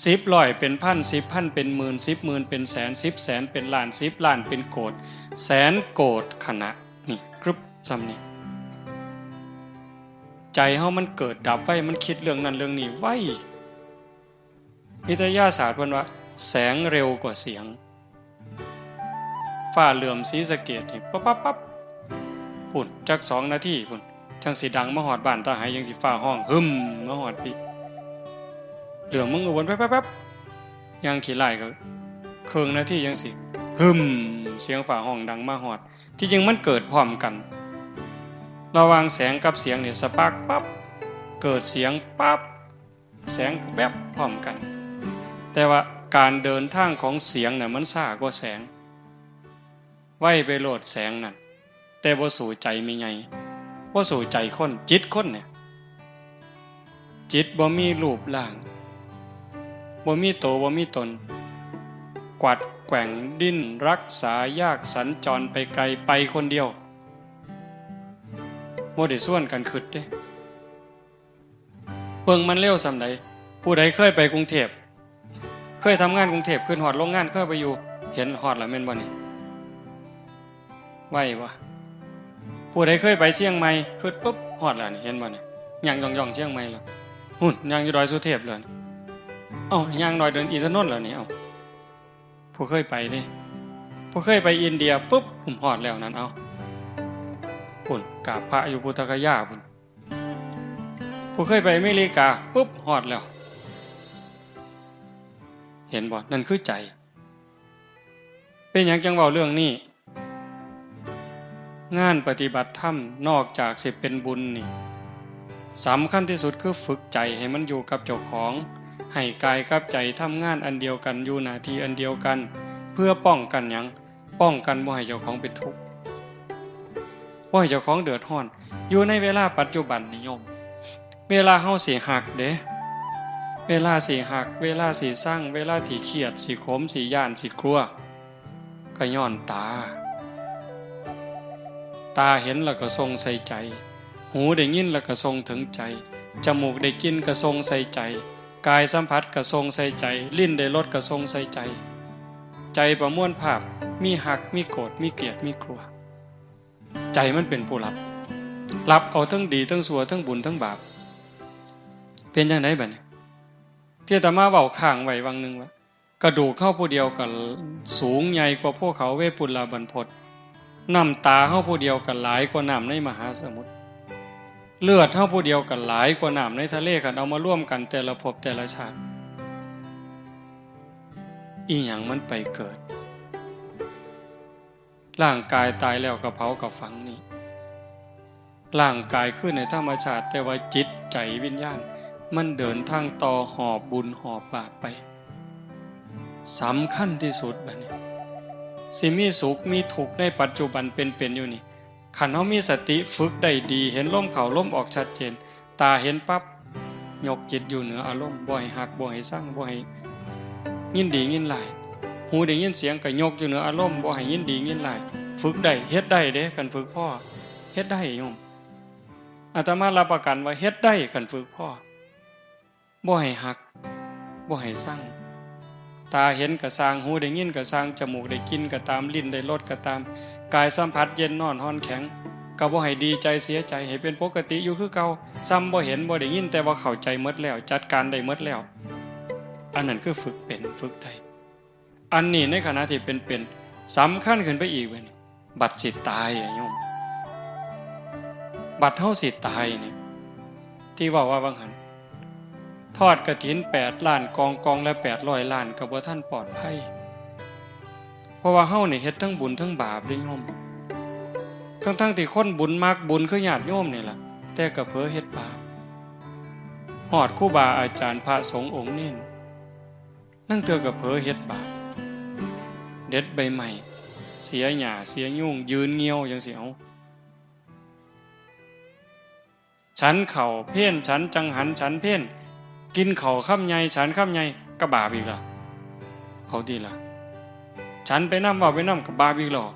สิบร้อยเป็นพัน สิบพันเป็นหมื่น สิบหมื่นเป็นแสน สิบแสนเป็นล้าน สิบล้านเป็นโกฏ แสนโกฏขณะ นี่ กรึบ ซ่ำนี่ ใจเฮามันเกิดดับไว มันคิดเรื่องนั้นเรื่องนี้ไว วิทยาศาสตร์เพิ่นว่า แสงเร็วกว่าเสียง ฟ้าเหลื่อมศรีสะเกษนี่ ปั๊บปั๊บปั๊บ พุ้น จักสองนาทีพุ้น จั่งสิดังมาฮอดบ้านตาไห จั่งสิฟ้าฮ้อง หึม มาฮอดพี้ เหลื่อมเมืองอุบล ปั๊บปั๊บปั๊บ ย่างขี้ร้ายก็ เคิ่งนาทีจั่งสิ หึม เสียงฟ้าฮ้องดังมาฮอด ที่จริงมันเกิดพร้อมกัน ระหว่างแสงกับเสียงเนี่ย สปาร์คปั๊บ เกิดเสียงปั๊บ แสงแวบพร้อมกัน แต่ว่าการเดินทางของเสียงน่ะมันช้ากว่าแสง ไวไปโลดแสงนั่น แต่บ่สู้ใจแม่ใหญ่ บ่สู้ใจคน จิตคนเนี่ย จิตบ่มีรูปร่าง บ่มีโต บ่มีตน กวัดแกว่งดิ้นรักษายาก สัญจรไปไกล ไปคนเดียว บ่ได้ชวนกันคิดเด้ เบิ่งมันเร็วส่ำใด ผู้ใดเคยไปกรุงเทพฯ เคยทำงานกรุงเทพฯ คิดฮอดโรงงาน เคยไปอยู่ เห็นฮอดแล้วแม่นบ่นี่ ไวบ่ ผู้ใดเคยไปเชียงใหม่ คิดปุ๊บ ฮอดแล้วนี่ เห็นบ่นี่ ย่างย่องๆ เชียงใหม่แล้ว หุ่น ย่างอยู่ดอยสุเทพฯแล้วนี่ เอ้า ย่างดอยดอยอินทนนท์แล้วนี่ เอ้า ผู้เคยไปนี่ ผู้เคยไปอินเดียปุ๊บ ฮอดแล้วนั่น เอ้า พุ้น กราบพระอยู่พุทธคยาพุ้น ผู้เคยไปอเมริกาปุ๊บ ฮอดแล้ว เห็นบ่ นั่นคือใจ เป็นหยังจั่งเว้าเรื่องนี้ งานปฏิบัติธรรมนอกจากสิเป็นบุญนี่ สำคัญที่สุดคือฝึกใจให้มันอยู่กับเจ้าของ ให้กายกับใจทำงานอันเดียวกัน อยู่หน้าที่อันเดียวกัน เพื่อป้องกันหยัง ป้องกันบ่ให้เจ้าของเป็นทุกข์ บ่ให้เจ้าของเดือดร้อน อยู่ในเวลาปัจจุบันนี่โยม เวลาเฮาสิฮักเด้ เวลาสิฮัก เวลาสิซัง เวลาที่เครียด สิขม สิย้าน สิกลัว ก็ย้อนตา ตาเห็นแล้วก็ส่งใส่ใจ หูได้ยินแล้วก็ส่งถึงใจ จมูกได้กลิ่นก็ส่งใส่ใจ กายสัมผัสก็ส่งใส่ใจ ลิ้นได้รสก็ส่งใส่ใจ ใจประมวลภาพ มีฮัก มีโกรธ มีเกลียด มีกลัว ใจมันเป็นผู้รับ รับเอาทั้งดีทั้งชั่ว ทั้งบุญทั้งบาป เป็นจั่งใดบัดนี้ ที่อาตมาเว้าค้างไว้วังหนึ่งว่า กระดูกเฮาผู้เดียวก็สูงใหญ่กว่าภูเขาเวปุลลาบรรพต น้ำตาเฮาผู้เดียวก็หลายกว่าน้ำในมหาสมุทร เลือดเฮาผู้เดียวก็หลายกว่าน้ำในทะเล คันเอามารวมกันแต่ละภพแต่ละชาติ อีหยังมันไปเกิด ร่างกายตายแล้วก็เผาก็ฝังนี่ ร่างกายคืนให้ธรรมชาติ แต่ว่าจิตใจวิญญาณ มันเดินทางต่อหอบบุญหอบบาปไป สำคัญที่สุดบัดนี้ สิมีสุขมีทุกข์ในปัจจุบันเป็นๆ อยู่นี่ คันเฮามีสติฝึกได้ดี เห็นลมเข้าลมออกชัดเจน ตาเห็นปั๊บ ยกจิตอยู่เหนืออารมณ์ บ่ให้ฮัก บ่ให้ซัง บ่ให้ยินดียินร้าย หูได้ยินเสียงก็ยกอยู่เหนืออารมณ์ บ่ให้ยินดียินร้าย ฝึกได้ เฮ็ดได้เด้ คันฝึกพอ เฮ็ดได้โยม อาตมารับประกันว่าเฮ็ดได้ คันฝึกพอ บ่ให้ฮัก บ่ให้ซัง ตาเห็นก็ซ่าง หูได้ยินก็ซ่าง จมูกได้กลิ่นก็ตาม ลิ้นได้รสก็ตาม กายสัมผัสเย็นร้อนอ่อนแข็ง ก็บ่ให้ดีใจเสียใจ ให้เป็นปกติอยู่คือเก่า ส่ำบ่เห็นบ่ได้ยิน แต่ว่าเข้าใจหมดแล้ว จัดการได้หมดแล้ว อันนั้นคือฝึกเป็น ฝึกได้ อันนี้ในขณะที่เป็นๆ สำคัญขึ้นไปอีกเว้ย บัดสิตายอะโยม บัดเฮาสิตายนี่ ที่เว้าว่าบางหัน ทอดกฐินแปดล้านกอง กองละแปดร้อยล้าน ก็บ่ทันปลอดภัย เพราะว่าเฮานี่เฮ็ดทั้งบุญทั้งบาปเด้โยม ทั้งๆ ที่คนบุญมักบุญคือญาติโยมนี่ล่ะ แต่ก็เผลอเฮ็ดบาป ฮอดครูบาอาจารย์พระสงฆ์องค์เณร ลางเทื่อก็เผลอเฮ็ดบาป เด็ดใบไม้ เสียหญ้า เสียยุง ยืนเงี่ยวจั่งซี้ เอ้า ฉันข้าวเพล ฉันจังหัน ฉันเพล กินข้าวคำใหญ่ ฉันคำใหญ่ ก็บาปอีกแล้ว เอาติล่ะ ฉันไปนำ เว้าไปนำ ก็บาปอีกแล้ว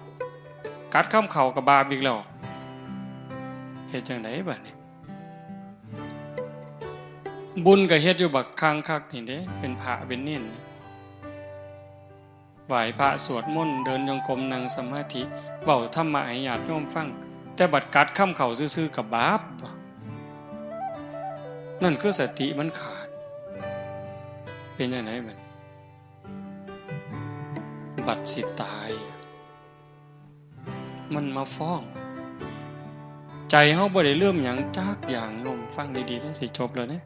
กัดคำข้าว ก็บาปอีกแล้ว เฮ็ดจั่งใดบัดนี้ บุญก็เฮ็ดอยู่บักคักคักนี่เด้ เป็นพระเป็นเณร ไหว้พระสวดมนต์ เดินจงกรม นั่งสมาธิ เว้าธรรมะให้ญาติโยมฟัง แต่บัดกัดคำข้าวซื่อๆ ก็บาป นั่นคือสติมันขาด เป็นจั่งใดบัด บัดสิตาย มันมาฟ้อง ใจเฮาบ่ได้ลืมหยังจักอย่างโยม ฟังดีๆ เด้อ สิจบแล้วเด้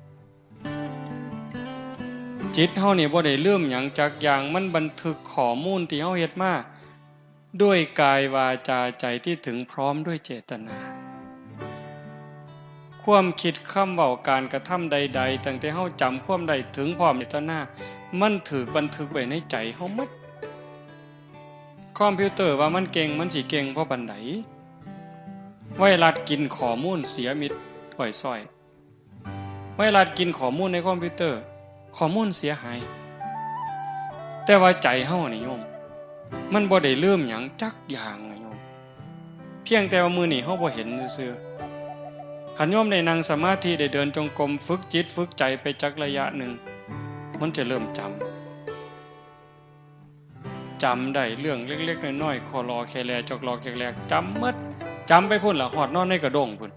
จิตเฮานี่บ่ได้ลืมหยังจักอย่าง มันบันทึกข้อมูลที่เฮาเฮ็ดมา ด้วยกายวาจาใจที่ถึงพร้อมด้วยเจตนา ความคิด คำเว้า การกระทำใดๆ ตั้งแต่เฮาจำความได้ถึงพร้อมเจตนา มันถูกบันทึกไว้ในใจเฮาหมด คอมพิวเตอร์ว่ามันเก่ง มันสิเก่งพอปานใด ไวรัสกินข้อมูลเสียมิดอ้อยซ้อย ไวรัสกินข้อมูลในคอมพิวเตอร์ ข้อมูลเสียหาย แต่ว่าใจเฮานี่โยม มันบ่ได้ลืมหยังจักอย่างนะโยม เพียงแต่ว่ามื้อนี้เฮาบ่เห็นซื่อๆ คันโยมได้นั่งสมาธิ ได้เดินจงกรม ฝึกจิตฝึกใจไปจักระยะหนึ่ง มันจะเริ่มจำ จำได้เรื่องเล็กๆน้อยๆ คอลอแคแล จอกลอกแจกแลก จำหมด จำไปพุ้นล่ะ ฮอดนอนในกระด้งพุ้น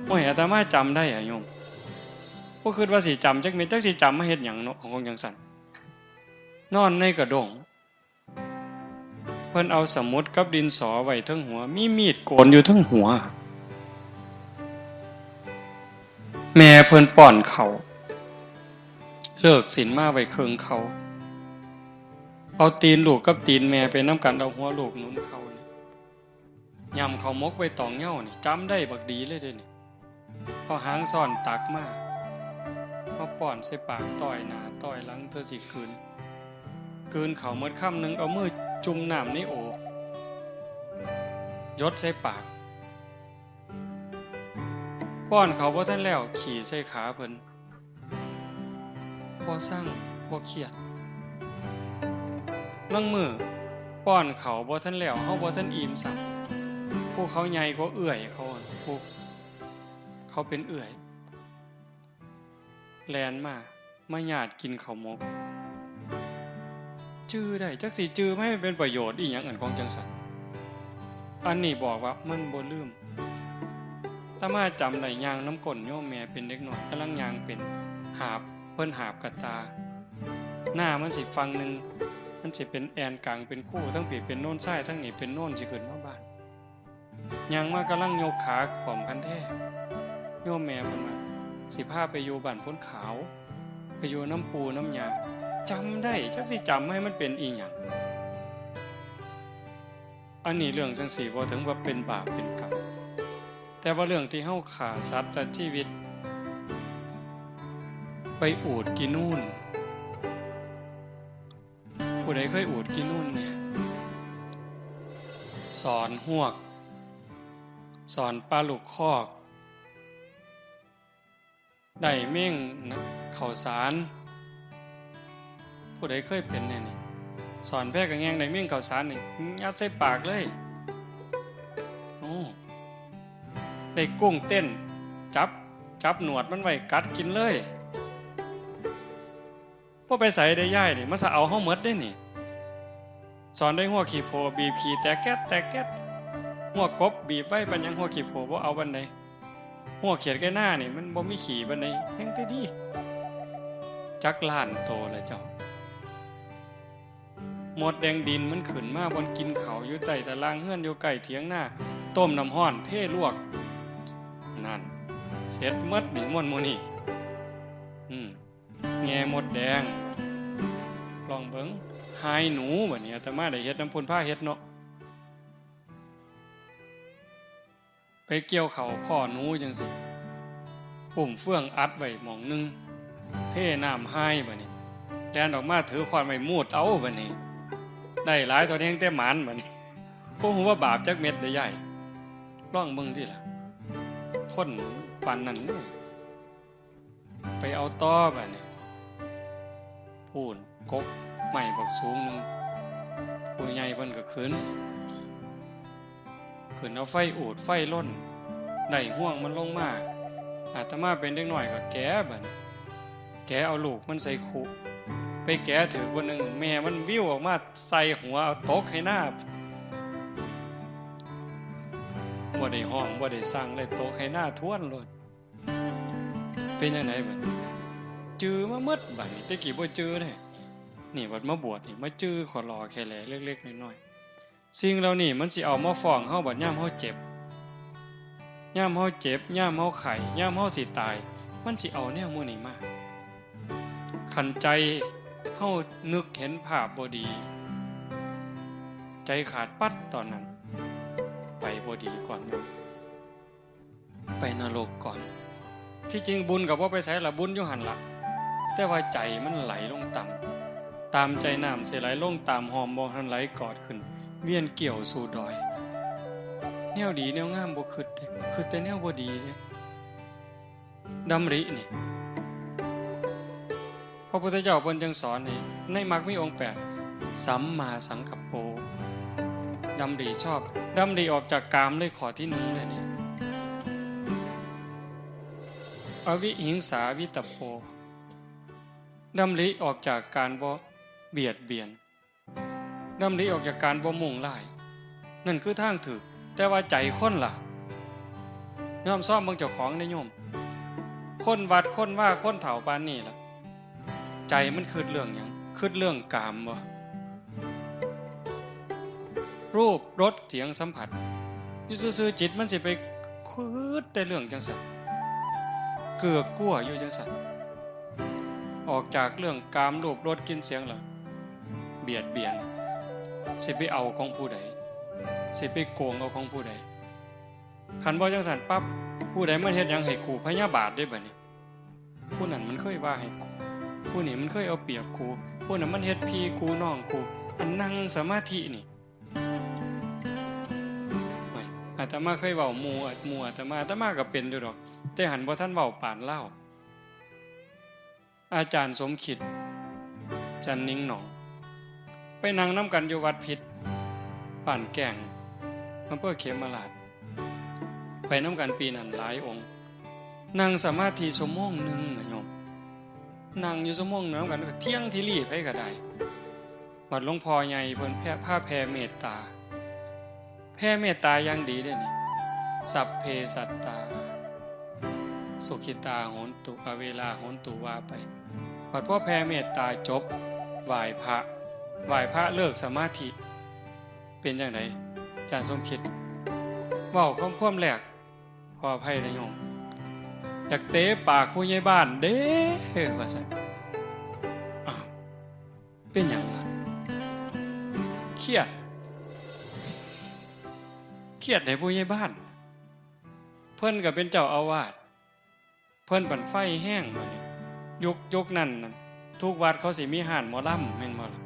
โอ้ย อาตมาจำได้อะโยม บ่คิดว่าสิจำจักเม็ด จักสิจำมาเฮ็ดหยังเนาะ ของจั่งซั้น นอนในกระด้ง เพิ่นเอาสมุดกับดินสอไว้เทิงหัว มีมีดโกนอยู่เทิงหัว แม่เพิ่นป้อนข้าว เลิกศีลมาไว้เคิ่งเข่า เอาตีนลูกกับตีนแม่ไปนำกัน เอาหัวลูกหนุนเข่านี่ ย่ำข้าวหมกไว้ตองเหย้านี่ จำได้บักดีเลยเด้นี่ เอาหางซ้อนตักมา มาป้อนใส่ปาก ต้อยหน้าต้อยหลัง เทื่อสิกลืน กลืนข้าวหมดคำหนึ่ง เอามือจุ่มน้ำในโอ่ง หยดใส่ปาก ป้อนข้าวบ่ทันแล้ว ขี้ใส่ขาเพิ่น บ่ซัง บ่เครียด ลางมื้อป้อนข้าวบ่ทันแล้ว เฮาบ่ทันอิ่มซ้ำ ผู้เขาใหญ่กว่าเอื้อยเขา ผู้เขาเป็นเอื้อย แล่นมา มาหยาดกินข้าวหมก จื่อได้ จักสิจื่อมาให้เป็นประโยชน์อีหยัง อันของจั่งซั้น อันนี้บอกว่ามันบ่ลืม อาตมาจำได้ ย่างนำก้นโยมแม่เป็นเด็กน้อย กำลังย่างเป็น หาบ เพิ่นหาบกะตา หน้ามันสิฝั่งหนึ่ง มันสิเป็นแอ่นกลางเป็นคู ทั้งพี้เป็นโนนทราย ทั้งนี้เป็นโนนสิขึ้นมาบ้าน ย่างมากำลังยกขาขวมคันแท้ โยมแม่เพิ่นว่า สิพาไปอยู่บ้านโพนขาว ไปอยู่นำปู่นำย่า จำได้ จักสิจำให้มันเป็นอีหยัง อันนี้เรื่องจั่งซี้บ่ถึงว่าเป็นบาปเป็นกรรม แต่ว่าเรื่องที่เฮาฆ่าสัตว์ตัดชีวิต ไปอูดกินนูน ผู้ใดเคยอูดกินนูนเนี่ย สอนฮวก สอนปลาลูกคอก ได้เม่งนะ ข้าวสาร ผู้ใดเคยเป็นแน่นี่ สอนแพกะแงง ได้เม่งข้าวสารนี่ ยัดใส่ปากเลย โอ้ ได้กุ้งเต้น จับ จับหนวดมันไว้ กัดกินเลย บ่ไปไสได้ยายนี่ มันถ้าเอาเฮาหมดเด้นี่ สอนได้ฮวกขี้โพ บีบขี้แตกแก๊ดแตกแก๊ด ฮวกกบบีบไว้ปานหยัง ฮวกขี้โพบ่เอาปานใด ฮวกเขียดไก่นานี่มันบ่มีขี้ปานใด แฮงแต่ดี จักล้านโตละเจ้า มดแดงดินมันขึ้นมาบ่อนกินข้าวอยู่ใต้ตารางเฮือน อยู่ใกล้เถียงนา ต้มน้ำร้อนเทลวก นั่น เสร็จหมดนี่ม่วนหมู่นี่ อืม แง่มดแดง ลองเบิ่ง ฮายหนู บัดนี้อาตมาได้เฮ็ดนำพุ้น พาเฮ็ดเนาะ ไปเกี่ยวข้าวพ้อหนูจั่งซี้ อุ้มเฟืองอัดไว้หม่องหนึ่ง เทน้ำฮายบัดนี้ แล่นออกมาถือค้อนไว้มูดเอาบัดนี้ ได้หลายเท่าแฮงแต่หมานบัดนี้ บ่ฮู้ว่าบาปจักเม็ดเด้อยาย ลองเบิ่งติล่ะ คนปานนั้นเด้ ไปเอาต่อบัดนี้ พู้น กกไม้บักสูงหนึ่ง ผู้ใหญ่เพิ่นก็ขึ้น ขึ้นเอาไฟอูดไฟลน ได้ฮวงมันลงมา อาตมาเป็นเด็กน้อยก็แกะบัดนี้ แกะเอาลูกมันใส่คุ ไปแกะถืกผู้หนึ่ง แม่มันวิวออกมาใส่หัว เอาตกให้หน้า บ่ได้ฮ้อง บ่ได้สั่งเลย ตกให้หน้าท้วนโลด เป็นจั่งใดบัดนี้ จื่อมาหมดบัดนี้ แต่กี้บ่จื่อเด้ นี่บัดมาบวชนี่ มาจื่อขอลอแค่แลเล็กๆน้อยๆ สิ่งเหล่านี้มันสิเอามาฟ้องเฮาบัดยามเฮาเจ็บ ยามเฮาเจ็บ ยามเฮาไข้ ยามเฮาสิตาย มันสิเอาแนวหมู่นี้มา คันใจเฮานึกเห็นภาพบ่ดี ใจขาดปั๊ดตอนนั้น ไปบ่ดีก่อนหมู่ ไปนรกก่อน ที่จริงบุญก็บ่ไปไสล่ะ บุญอยู่หั่นล่ะ แต่ว่าใจมันไหลลงต่ำ ตามใจน้ำสิไหลลงตามห้อม บ่ทันไหลกอดขึ้น เวียนเกี่ยวสู่ดอย แนวดีแนวงามบ่คิดเด้ คิดแต่แนวบ่ดีเด้ ดำรินี่ พระพุทธเจ้าเพิ่นจึงสอนนี่ ในมรรคมีองค์แปด สัมมาสังกัปโป ดำริชอบ ดำริออกจากกามเลย ข้อที่หนึ่งเลยนี่ อวิหิงสาวิตตปโป ดำริออกจากการบ่ เบียดเบียน ดำริออกจากการบ่มุ่งร้าย นั่นคือทางถูก แต่ว่าใจคนล่ะ ยอมซ่อมเบิ่งเจ้าของได้โยม คนวัดคนว่าคนเฒ่าปานนี้ล่ะ ใจมันคิดเรื่องหยัง คิดเรื่องกามบ่ รูปรสเสียงสัมผัส อยู่ซื่อๆ จิตมันสิไปคิดแต่เรื่องจังซั่น เกือกกลัวอยู่จังซั่น ออกจากเรื่องกามรูปรสกลิ่นเสียงแล้ว เบียดเบียน สิไปเอาของผู้ใด สิไปโกงเอาของผู้ใด คันบ่จังซั่นปั๊บ ผู้ใดมันเฮ็ดหยังให้กู พยาบาทเด้บัดนี้ ผู้นั้นมันเคยว่าให้กู ผู้นี้มันเคยเอาเปรียบกู ผู้นั้นมันเฮ็ดพี่กูน้องกู อันนั่งสมาธินี่ โอ้ย อาตมาเคยเว้าหมู่ หมู่อาตมา อาตมาก็เป็นอยู่ดอก แต่หั้นบ่ทันเว้าปานลาว อาจารย์สมคิด จันนิ่งหนอง ไปนั่งนำกันอยู่วัดพิษ บ้านแก้ง อำเภอเขมราฐ ไปนำกันปีนั้นหลายองค์ นั่งสมาธิชั่วโมงหนึ่งน่ะโยม นั่งอยู่ชั่วโมงหนึ่งนำกัน เที่ยงที่รีไผก็ได้ บัดหลวงพ่อใหญ่เพิ่นแผ่ พาแผ่เมตตา แผ่เมตตาอย่างดีเด้นี่ สัพเพสัตตา สุขิตาโหนตุ อเวราโหนตุ ว่าไป บัดพอแผ่เมตตาจบ ไหว้พระ ไหว้พระเลิกสมาธิ เป็นจั่งใด อาจารย์สมคิด เว้าคำความแรก ขออภัยนะโยม อยากเตะปากผู้ใหญ่บ้านเด้ ว่าซั่น อ้าว เป็นหยังล่ะ เครียด เครียดให้ผู้ใหญ่บ้าน เพิ่นก็เป็นเจ้าอาวาส เพิ่นบั้งไฟแฮงบัดนี้ ยุค ยุคนั้นน่ะ ทุกวัดเขาสิมีฮ้านหมอลำแม่นบ่ล่ะ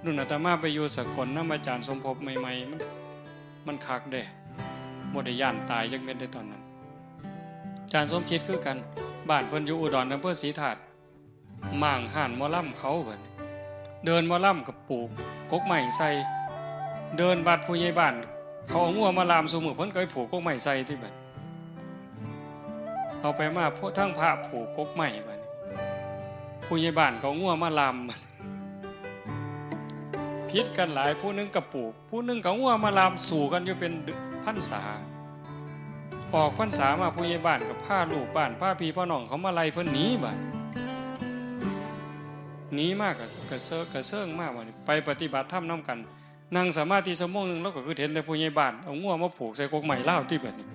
รุ่นอาตมาไปอยู่สกลนำอาจารย์สมภพใหม่ๆ มัน มันคักเด้ บ่ได้ย้านตายจักเม็ดเด้ตอนนั้น อาจารย์สมคิดคือกัน บ้านเพิ่นอยู่อุดร อำเภอศรีธาตุ ม้างฮ้านหมอลำเขาบัดนี้ เดินหมอลำก็ผูกกกไม้ใส่ เดินวัดผู้ใหญ่บ้าน เขาเอางัวมาล่ามซุมื้อ เพิ่นก็ไปผูกกกไม้ใส่ติบัด เอาไปมา พวกทั้งพระผูกกกไม้บัดนี้ ผู้ใหญ่บ้านก็เอางัวมาล่ามบัด ผิดกันหลาย ผู้หนึ่งก็ผูก ผู้หนึ่งก็เอางัวมาล่าม สู้กันอยู่เป็นพรรษา ออกพรรษามาผู้ใหญ่บ้านก็พาลูกบ้าน พาพี่พาน้องเขามาไล่เพิ่นหนีบัด หนีมาก็กระเซิง กระเซิงมาบัดนี้ ไปปฏิบัติธรรมนำกัน นั่งสมาธิชั่วโมงหนึ่ง ลาวก็คือเห็นแต่ผู้ใหญ่บ้านเอางัวมาผูกใส่กกไม้ลาวติบัดนี้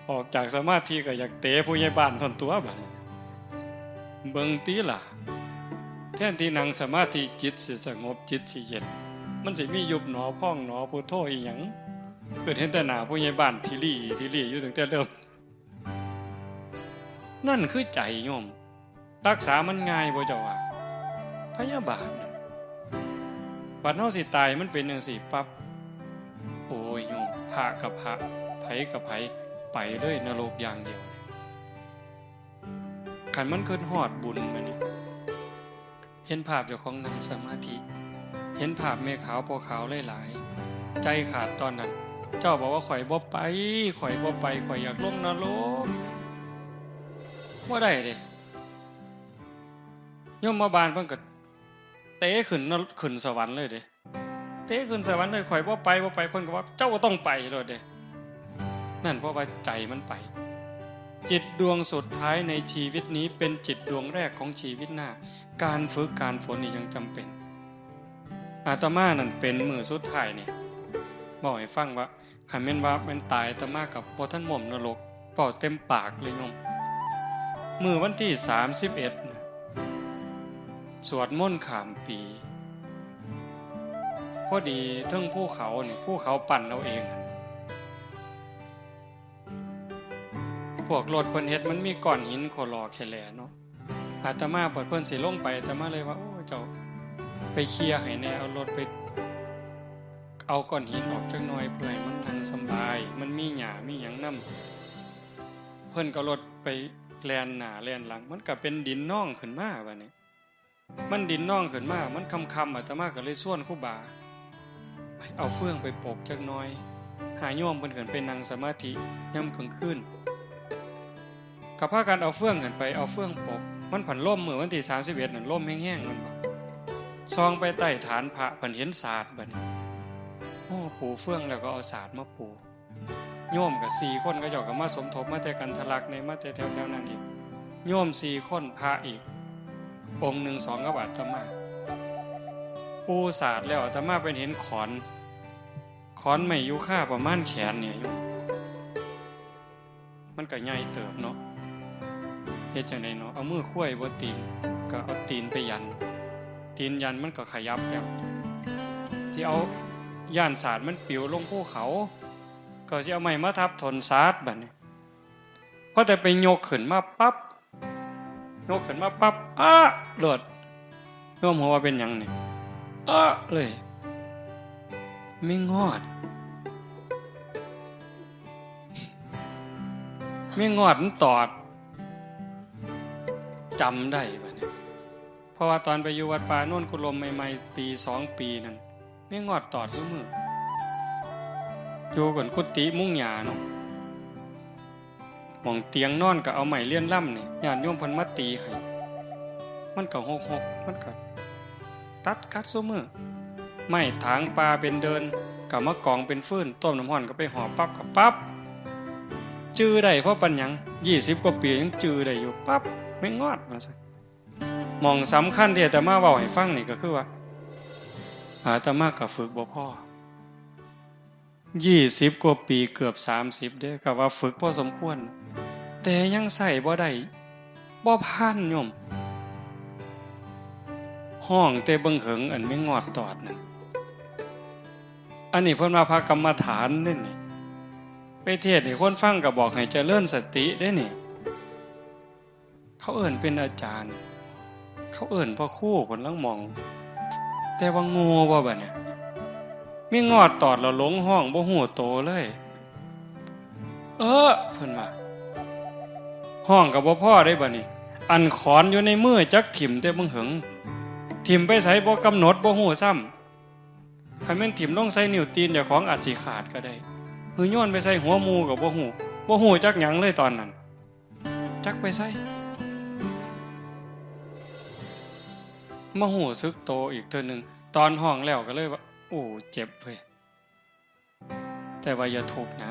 ออกจากสมาธิก็อยากเตะผู้ใหญ่บ้านซั่นตั๊วบัดนี้ เบิ่งติล่ะ แทนที่นั่งสมาธิจิตสิสงบ จิตสิเย็น มันสิมียุบหนอพองหนอพุทโธอีหยัง คือเห็นแต่หน้าผู้ใหญ่บ้านที่ลี่ที่ลี่อยู่ตั้งแต่เริ่ม นั่นคือใจโยม รักษามันง่ายบ่เจ้าว่า พยาบาทน่ะ บัดเฮาสิตายมันเป็นจั่งซี้ปั๊บ โอ้ยโยม พระกับพระ ไผกับไผ ไปเลยนรกอย่างเดียว คันมันคิดฮอดบุญบัดนี้ เห็นภาพเจ้าของนั่งสมาธิ เห็นภาพแม่ขาวพ่อขาวหลายๆ ใจขาดตอนนั้น เจ้าบอกว่า "ข้อยบ่ไป ข้อยบ่ไป ข้อยอยากลงนรก" บ่ได้เด้ ยมบาลเพิ่นก็เตะขึ้นนร- ขึ้นสวรรค์เลยเด้ เตะขึ้นสวรรค์เลย "ข้อยบ่ไป บ่ไป" เพิ่นก็ว่า "เจ้าก็ต้องไป" โลดเด้ นั่นเพราะว่าใจมันไป จิตดวงสุดท้ายในชีวิตนี้เป็นจิตดวงแรกของชีวิตหน้า การฝึกการฝนนี่ยังจำเป็น อาตมานั่นเป็นมื้อสุดท้ายนี่ เว้าให้ฟังว่า คันแม่นว่าแม่นตายอาตมาก็บ่ทันม่วมนรก เว้าเต็มปากเลยโยม มื้อวันที่สามสิบเอ็ดน่ะ สวดมนต์ข้ามปี พอดีเทิงภูเขานี่ ภูเขาปั้นเอาเอง พวกรถเพิ่นเฮ็ดมันมีก้อนหินโคลอแคแลเนาะ อาตมาบัดเพิ่นสิลงไป อาตมาเลยว่า "โอ้ เจ้าไปเคลียร์ให้แหน่ เอารถไป เอาก้อนหินออกจักหน่อย เพื่อให้มันนั่งสำบาย มันมีหญ้ามีหยังนำ" เพิ่นก็เอารถไปแล่นหน้าแล่นหลัง มันก็เป็นดินนองขึ้นมาบัดนี้ มันดินนองขึ้นมา มันค่ำๆ อาตมาก็เลยชวนครูบา "เอาเฟืองไปปกจักหน่อย" หาโยมเพิ่นขึ้นไปนั่งสมาธิยามกลางคืน ก็พากันเอาเฟืองขึ้นไป เอาเฟืองปก มันผันล่มมื้อวันที่สามสิบเอ็ดนั่น ล่มแฮงๆ มันบ่ ส่องไปใต้ฐานพระ ผันเห็นสาดบัดนี้ โอ้ ปูเฟืองแล้วก็เอาสาดมาปู โยมก็สี่คน เขาเจ้าก็มาสมทบ มาแต่กันทะลักเนี่ย มาแต่แถวๆ นั้นอีก โยมสี่คน พระอีกองค์หนึ่ง สองกับอาตมา ปูสาดแล้ว อาตมาไปเห็นขอน ขอนไม้ยูคาประมาณแขนเนี่ยโยม มันก็ใหญ่เติบเนาะ เฮ็ดจั่งใดเนาะ เอามือควยบ่ติง ก็เอาตีนไปยัน ตีนยันมันก็ขยับแล้ว สิเอา ย้านสาดมันปิวลงภูเขา ก็สิเอาไม้มาทับถอนสาดบัดนี้ พอแต่ไปยกขึ้นมาปั๊บ ยกขึ้นมาปั๊บ อ๊ะ โลด โยมฮู้ว่าเป็นหยังนี่ อ๊ะ เลย แมงงอด แมงงอดมันตอด จำได้บัดนี้ เพราะว่าตอนไปอยู่วัดป่าโนนกุลมใหม่ๆ ปีสองปีนั่น แมงงอดตอดซุมื้อ อยู่กันกุฏิมุงหญ้าเนาะ หม่องเตียงนอนก็เอาไม้เลื่อนล่ำนี่ ญาติโยมเพิ่นมาตีให้ มันก็หกๆ มันก็ตัดกัดซุมื้อ ไม้ถางป่าเป็นเดิน ก็มากองเป็นฟืน ต้มน้ำร้อนก็ไปห่อปั๊บก็ปั๊บ จื่อได้เพราะปานหยัง ยี่สิบกว่าปียังจื่อได้อยู่ ปั๊บ แมงงอดว่าซั่น หม่องสำคัญที่อาตมาเว้าให้ฟังนี่ก็คือว่า อาตมาก็ฝึกบ่พอ ยี่สิบกว่าปี เกือบสามสิบเด้ ก็ว่าฝึกพอสมควร แต่ยังใช้บ่ได้ บ่ผ่านโยม ฮ้องแต่เบิ่งเหิง อันแมงงอดตอดนั่น อันนี้เพิ่นว่าพระกรรมฐานเด้นี่ ไปเทศน์ให้คนฟังก็บอกให้เจริญสติเด้นี่ เขาเอิ้นเป็นอาจารย์ เขาเอิ้นพระครู เพิ่นลางหม่อง แต่ว่าโง่บ่บัดเนี่ย แมงงอดตอดแล้วหลงฮ้องบ่ฮู้โตเลย เออ เพิ่นว่า ฮ้องก็บ่พอเด้บัดนี้ อันขอนอยู่ในมือจักถิ่มแต่เบิ่งเหิง ถิ่มไปไสบ่กำหนดบ่ฮู้ซ้ำ คันแม่นถิ่มลงใส่นิ้วตีนเจ้าของอาจสิขาดก็ได้ หือโยนไปใส่หัวหมู่ก็บ่ฮู้ บ่ฮู้จักหยังเลยตอนนั้น จักไปไส มาฮู้สึกโตอีกเทื่อหนึ่ง ตอนฮ้องแล้วก็เลยว่า โอ้ เจ็บเว้ย แต่ว่าอย่าทุกข์นะ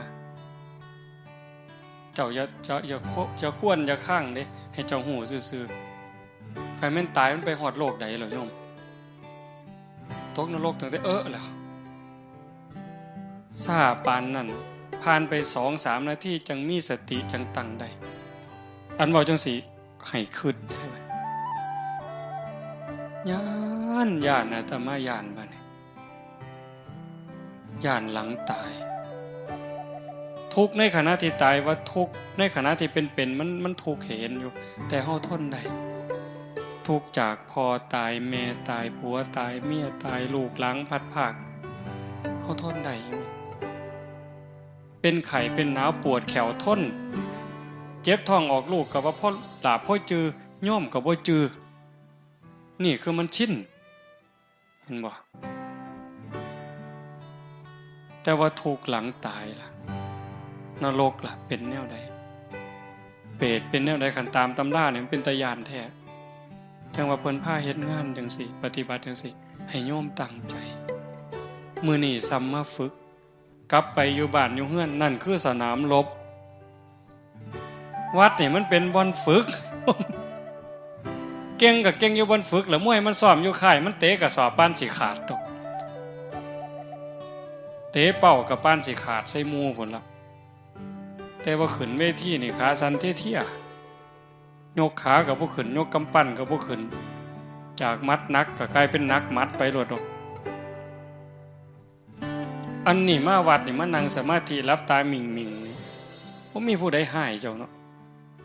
เจ้าอย่า อย่า อย่าคว อย่าควร อย่าคางเด้ ให้เจ้าฮู้ซื่อๆ คันแม่นตายมันไปฮอดโลกใดเหรอโยม ตกนรกตั้งแต่เอิ้นแล้ว ซ่าปานนั้น ผ่านไปสองสามนาทีจั่งมีสติจั่งตั้งได้ อันเว้าจั่งซี้ ให้คิดได้ว่า ย้าน ย้าน อาตมาย้านบัดนี้ ย้านหลังตาย ทุกข์ในขณะที่ตายว่าทุกข์ ในขณะที่เป็นๆ มัน มันทุกข์ให้เห็นอยู่ แต่เฮาทนได้ ทุกข์จากพ่อตาย แม่ตาย ผัวตาย เมียตาย ลูกหลานพลัดพราก เฮาทนได้อยู่ เป็นไข้เป็นหนาวปวดแข้วทน เจ็บท้องออกลูกก็ว่าพอหลาบพอจือ โยมก็บ่จือ นี่คือมันชิน เห็นบ่ แต่ว่าทุกข์หลังตายล่ะ นรกล่ะเป็นแนวใด เปรตเป็นแนวใด คันตามตำราเนี่ยมันเป็นตาย้านแท้ จั่งว่าเพิ่นพาเฮ็ดงานจั่งซี้ ปฏิบัติจั่งซี้ ให้โยมตั้งใจ มื้อนี้ซ้ำมาฝึก กลับไปอยู่บ้านอยู่เฮือน นั่นคือสนามรบ วัดนี่มันเป็นบ่อนฝึก เก่งก็เก่งอยู่บ่อนฝึก แล้วมวยมันซ้อมอยู่ค่าย มันเตะกระสอบปานสิขาดตก เตะเป้ากับปานสิขาดใส่หมู่พุ้นละ แต่ว่าขึ้นเวทีนี่ขาสั่นเทียๆ ยกขาก็บ่ขึ้น ยกกำปั้นก็บ่ขึ้น จากหมัดหนักก็กลายเป็นหนักหมัดไปโลดดอก อันนี้มาวัดนี่มานั่งสมาธิหลับตาหมิ่งๆ นี่ บ่มีผู้ใดฮ้ายเจ้าเนาะ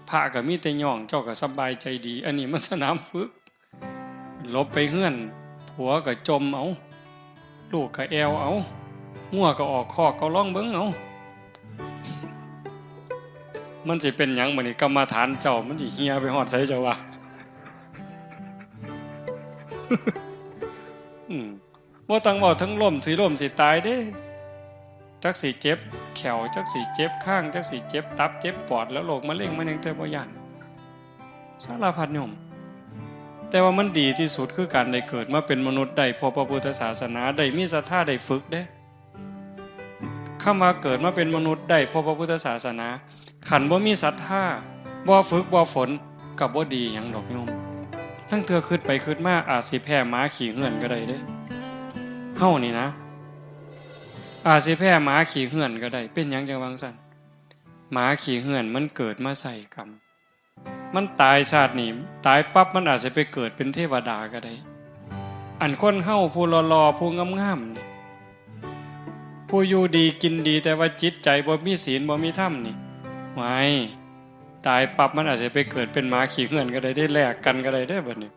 พระก็มีแต่ย่อง เจ้าก็สบายใจดี อันนี้มันสนามฝึก หลบไปเฮือน ผัวก็จ่มเอา ลูกก็แอ่วเอา งัวก็ออกคอก เอาลองเบิ่งเอา มันสิเป็นหยังบัดนี้ กรรมฐานเจ้ามันสิเหี่ยไปฮอดไสเจ้าว่า อืม บ่ต้องเว้าถึงล้ม สิล้มสิตายเด้ จักสิเจ็บแข้ว จักสิเจ็บคาง จักสิเจ็บตับ เจ็บปอด แล้วโรคมะเร็งมะเร็งเธอบ่ย้าน สารพัดย่อม แต่ว่ามันดีที่สุดคือการได้เกิดมาเป็นมนุษย์ ได้พบพระพุทธศาสนา ได้มีศรัทธา ได้ฝึกเด้ คำว่าเกิดมาเป็นมนุษย์ ได้พบพระพุทธศาสนา คันบ่มีศรัทธา บ่ฝึก บ่ฝน ก็บ่ดีหยังดอกโยม ลางเทื่อคิดไปคิดมา อาจสิแพ้หมาขี้เฮือนก็ได้เด้ เฮานี่นะ อาจสิแพ้หมาขี้เฮือนก็ได้ เป็นหยังจั่งว่าจั่งซั้น หมาขี้เฮือนมันเกิดมาใส่กรรม มันตายชาตินี้ ตายปั๊บมันอาจสิไปเกิดเป็นเทวดาก็ได้ อันคนเฮาผู้หล่อๆ ผู้งามๆ นี่ ผู้อยู่ดีกินดี แต่ว่าจิตใจบ่มีศีลบ่มีธรรมนี่ ว้าย ตายปั๊บมันอาจสิไปเกิดเป็นหมาขี้เฮือนก็ได้ ได้แลกกันก็ได้เด้อบัดนี้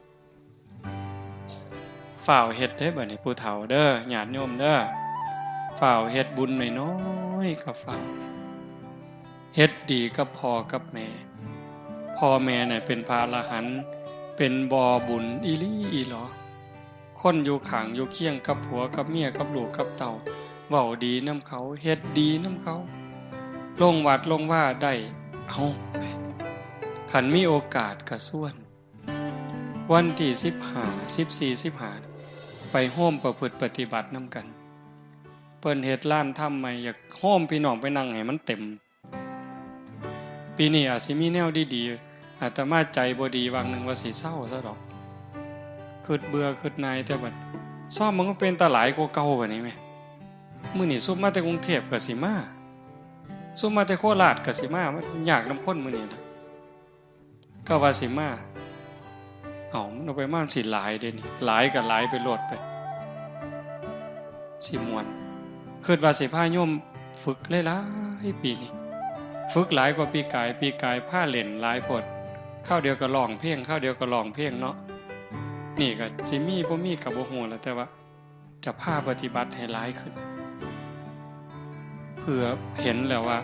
ฟ้าวเฮ็ดเด้อบัดนี้ ผู้เฒ่าเด้อ ญาติโยมเด้อ ฟ้าวเฮ็ดบุญน้อยๆ ก็ฟ้าว เฮ็ดดีกับพ่อกับแม่ พ่อแม่น่ะเป็นพระอรหันต์ เป็นบ่อบุญอีหลีอีหลอ คนอยู่ข้างอยู่เคียงกับผัวกับเมียกับลูกกับเต้า เว้าดีนำเขา เฮ็ดดีนำเขา ลงวัดลงวาได้ เอา คันมีโอกาสก็ชวน วันที่สิบห้า สิบสี่ สิบห้า ไปโฮมประพฤติปฏิบัตินำกัน เพิ่นเฮ็ดลานธรรมใหม่ อยากโฮมพี่น้องไปนั่งให้มันเต็ม ปีนี้อาจสิมีแนวดีๆ อาตมาใจบ่ดี วางหนึ่งว่าสิเซาซะดอก คิดเบื่อคิดหน่าย แต่บัดซ้อมมันก็เป็นตาหลายกว่าเก่าบัดนี้แหม มื้อนี้ซุมมาแต่กรุงเทพฯก็สิมา ซุมมาแต่โคราชก็สิมา มันยากนำคนมื้อนี้นะ ก็ว่าสิมา เอ้า มันเอาไปมามันสิหลายเด้นี่ หลายก็หลายไปโลดไป สิม่วน คิดว่าสิพาโยมฝึกหลายๆ ปีนี้ ฝึกหลายกว่าปีกาย ปีกายพาเล่นหลายโพด คราวเดียวก็ร้องเพลง คราวเดียวก็ร้องเพลงเนาะ นี่ก็สิมีบ่มีก็บ่ฮู้ล่ะ แต่ว่าจะพาปฏิบัติให้หลายขึ้น เพื่อเห็นแล้วว่า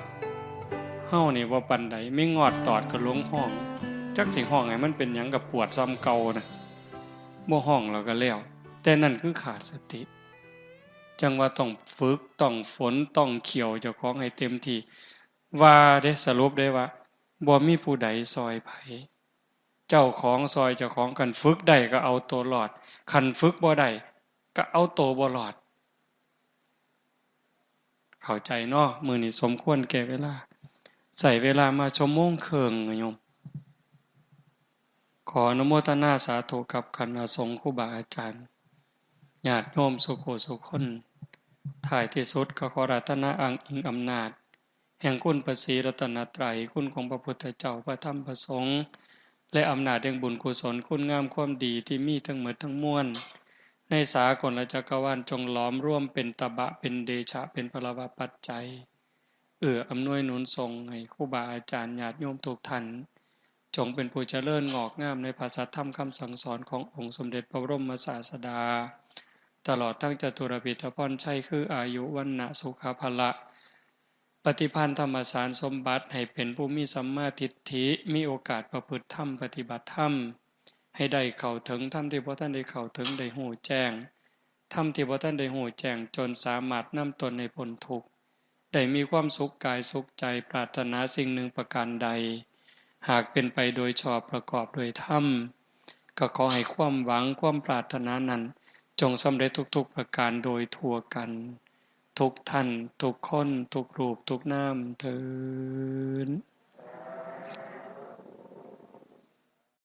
เฮานี่บ่ปานใด มีงอดตอดก็หลงฮ้อง จักสิฮ้องให้มันเป็นหยัง ก็ปวดส่ำเก่านะ บ่ฮ้องแล้วก็แล้ว แต่นั่นคือขาดสติ จั่งว่าต้องฝึก ต้องฝน ต้องเคี่ยวเจ้าของให้เต็มที่ ว่าเด้ สรุปได้ว่า บ่มีผู้ใดซ่อยไผ เจ้าของซ่อยเจ้าของ คันฝึกได้ก็เอาตัวรอด คันฝึกบ่ได้ก็เอาตัวบ่รอด เข้าใจเนาะ มื้อนี้สมควรแก่เวลา ใช้เวลามาชั่วโมงครึ่งโยม ขออนุโมทนาสาธุกับคณะสงฆ์ครูบาอาจารย์ ญาติโยมสุขุสุคน ท้ายที่สุดก็ขออาราธนาอ้างอิงอำนาจ แห่งคุณพระศรีรัตนตรัย คุณของพระพุทธเจ้า พระธรรม พระสงฆ์ และอำนาจแห่งบุญกุศล คุณงามความดีที่มีทั้งหมดทั้งมวล ในสากลจักรวาล จงหลอมรวมเป็นตบะ เป็นเดชะ เป็นพลวปัจจัย เอื้ออำนวยหนุนส่งให้ครูบาอาจารย์ ญาติโยมทุกท่าน จงเป็นผู้เจริญงอกงามในพระสัทธรรมคำสั่งสอนขององค์สมเด็จพระบรมศาสดา ตลอดทั้งจตุรพิธพรชัย คืออายุ วรรณะ สุขะ พละ ปฏิภาณธรรมสารสมบัติ ให้เป็นผู้มีสัมมาทิฏฐิ มีโอกาสประพฤติธรรม ปฏิบัติธรรม ให้ได้เข้าถึงธรรมที่บ่ทันได้เข้าถึง ได้ฮู้แจ้งธรรมที่บ่ทันได้ฮู้แจ้ง จนสามารถนำตนให้พ้นทุกข์ ได้มีความสุขกายสุขใจ ปรารถนาสิ่งหนึ่งประการใด หากเป็นไปโดยชอบประกอบโดยธรรม ก็ขอให้ความหวังความปรารถนานั้น จงสำเร็จทุกๆประการโดยทั่วกัน ทุกท่าน ทุกคน ทุกรูป ทุกนาม เทอญ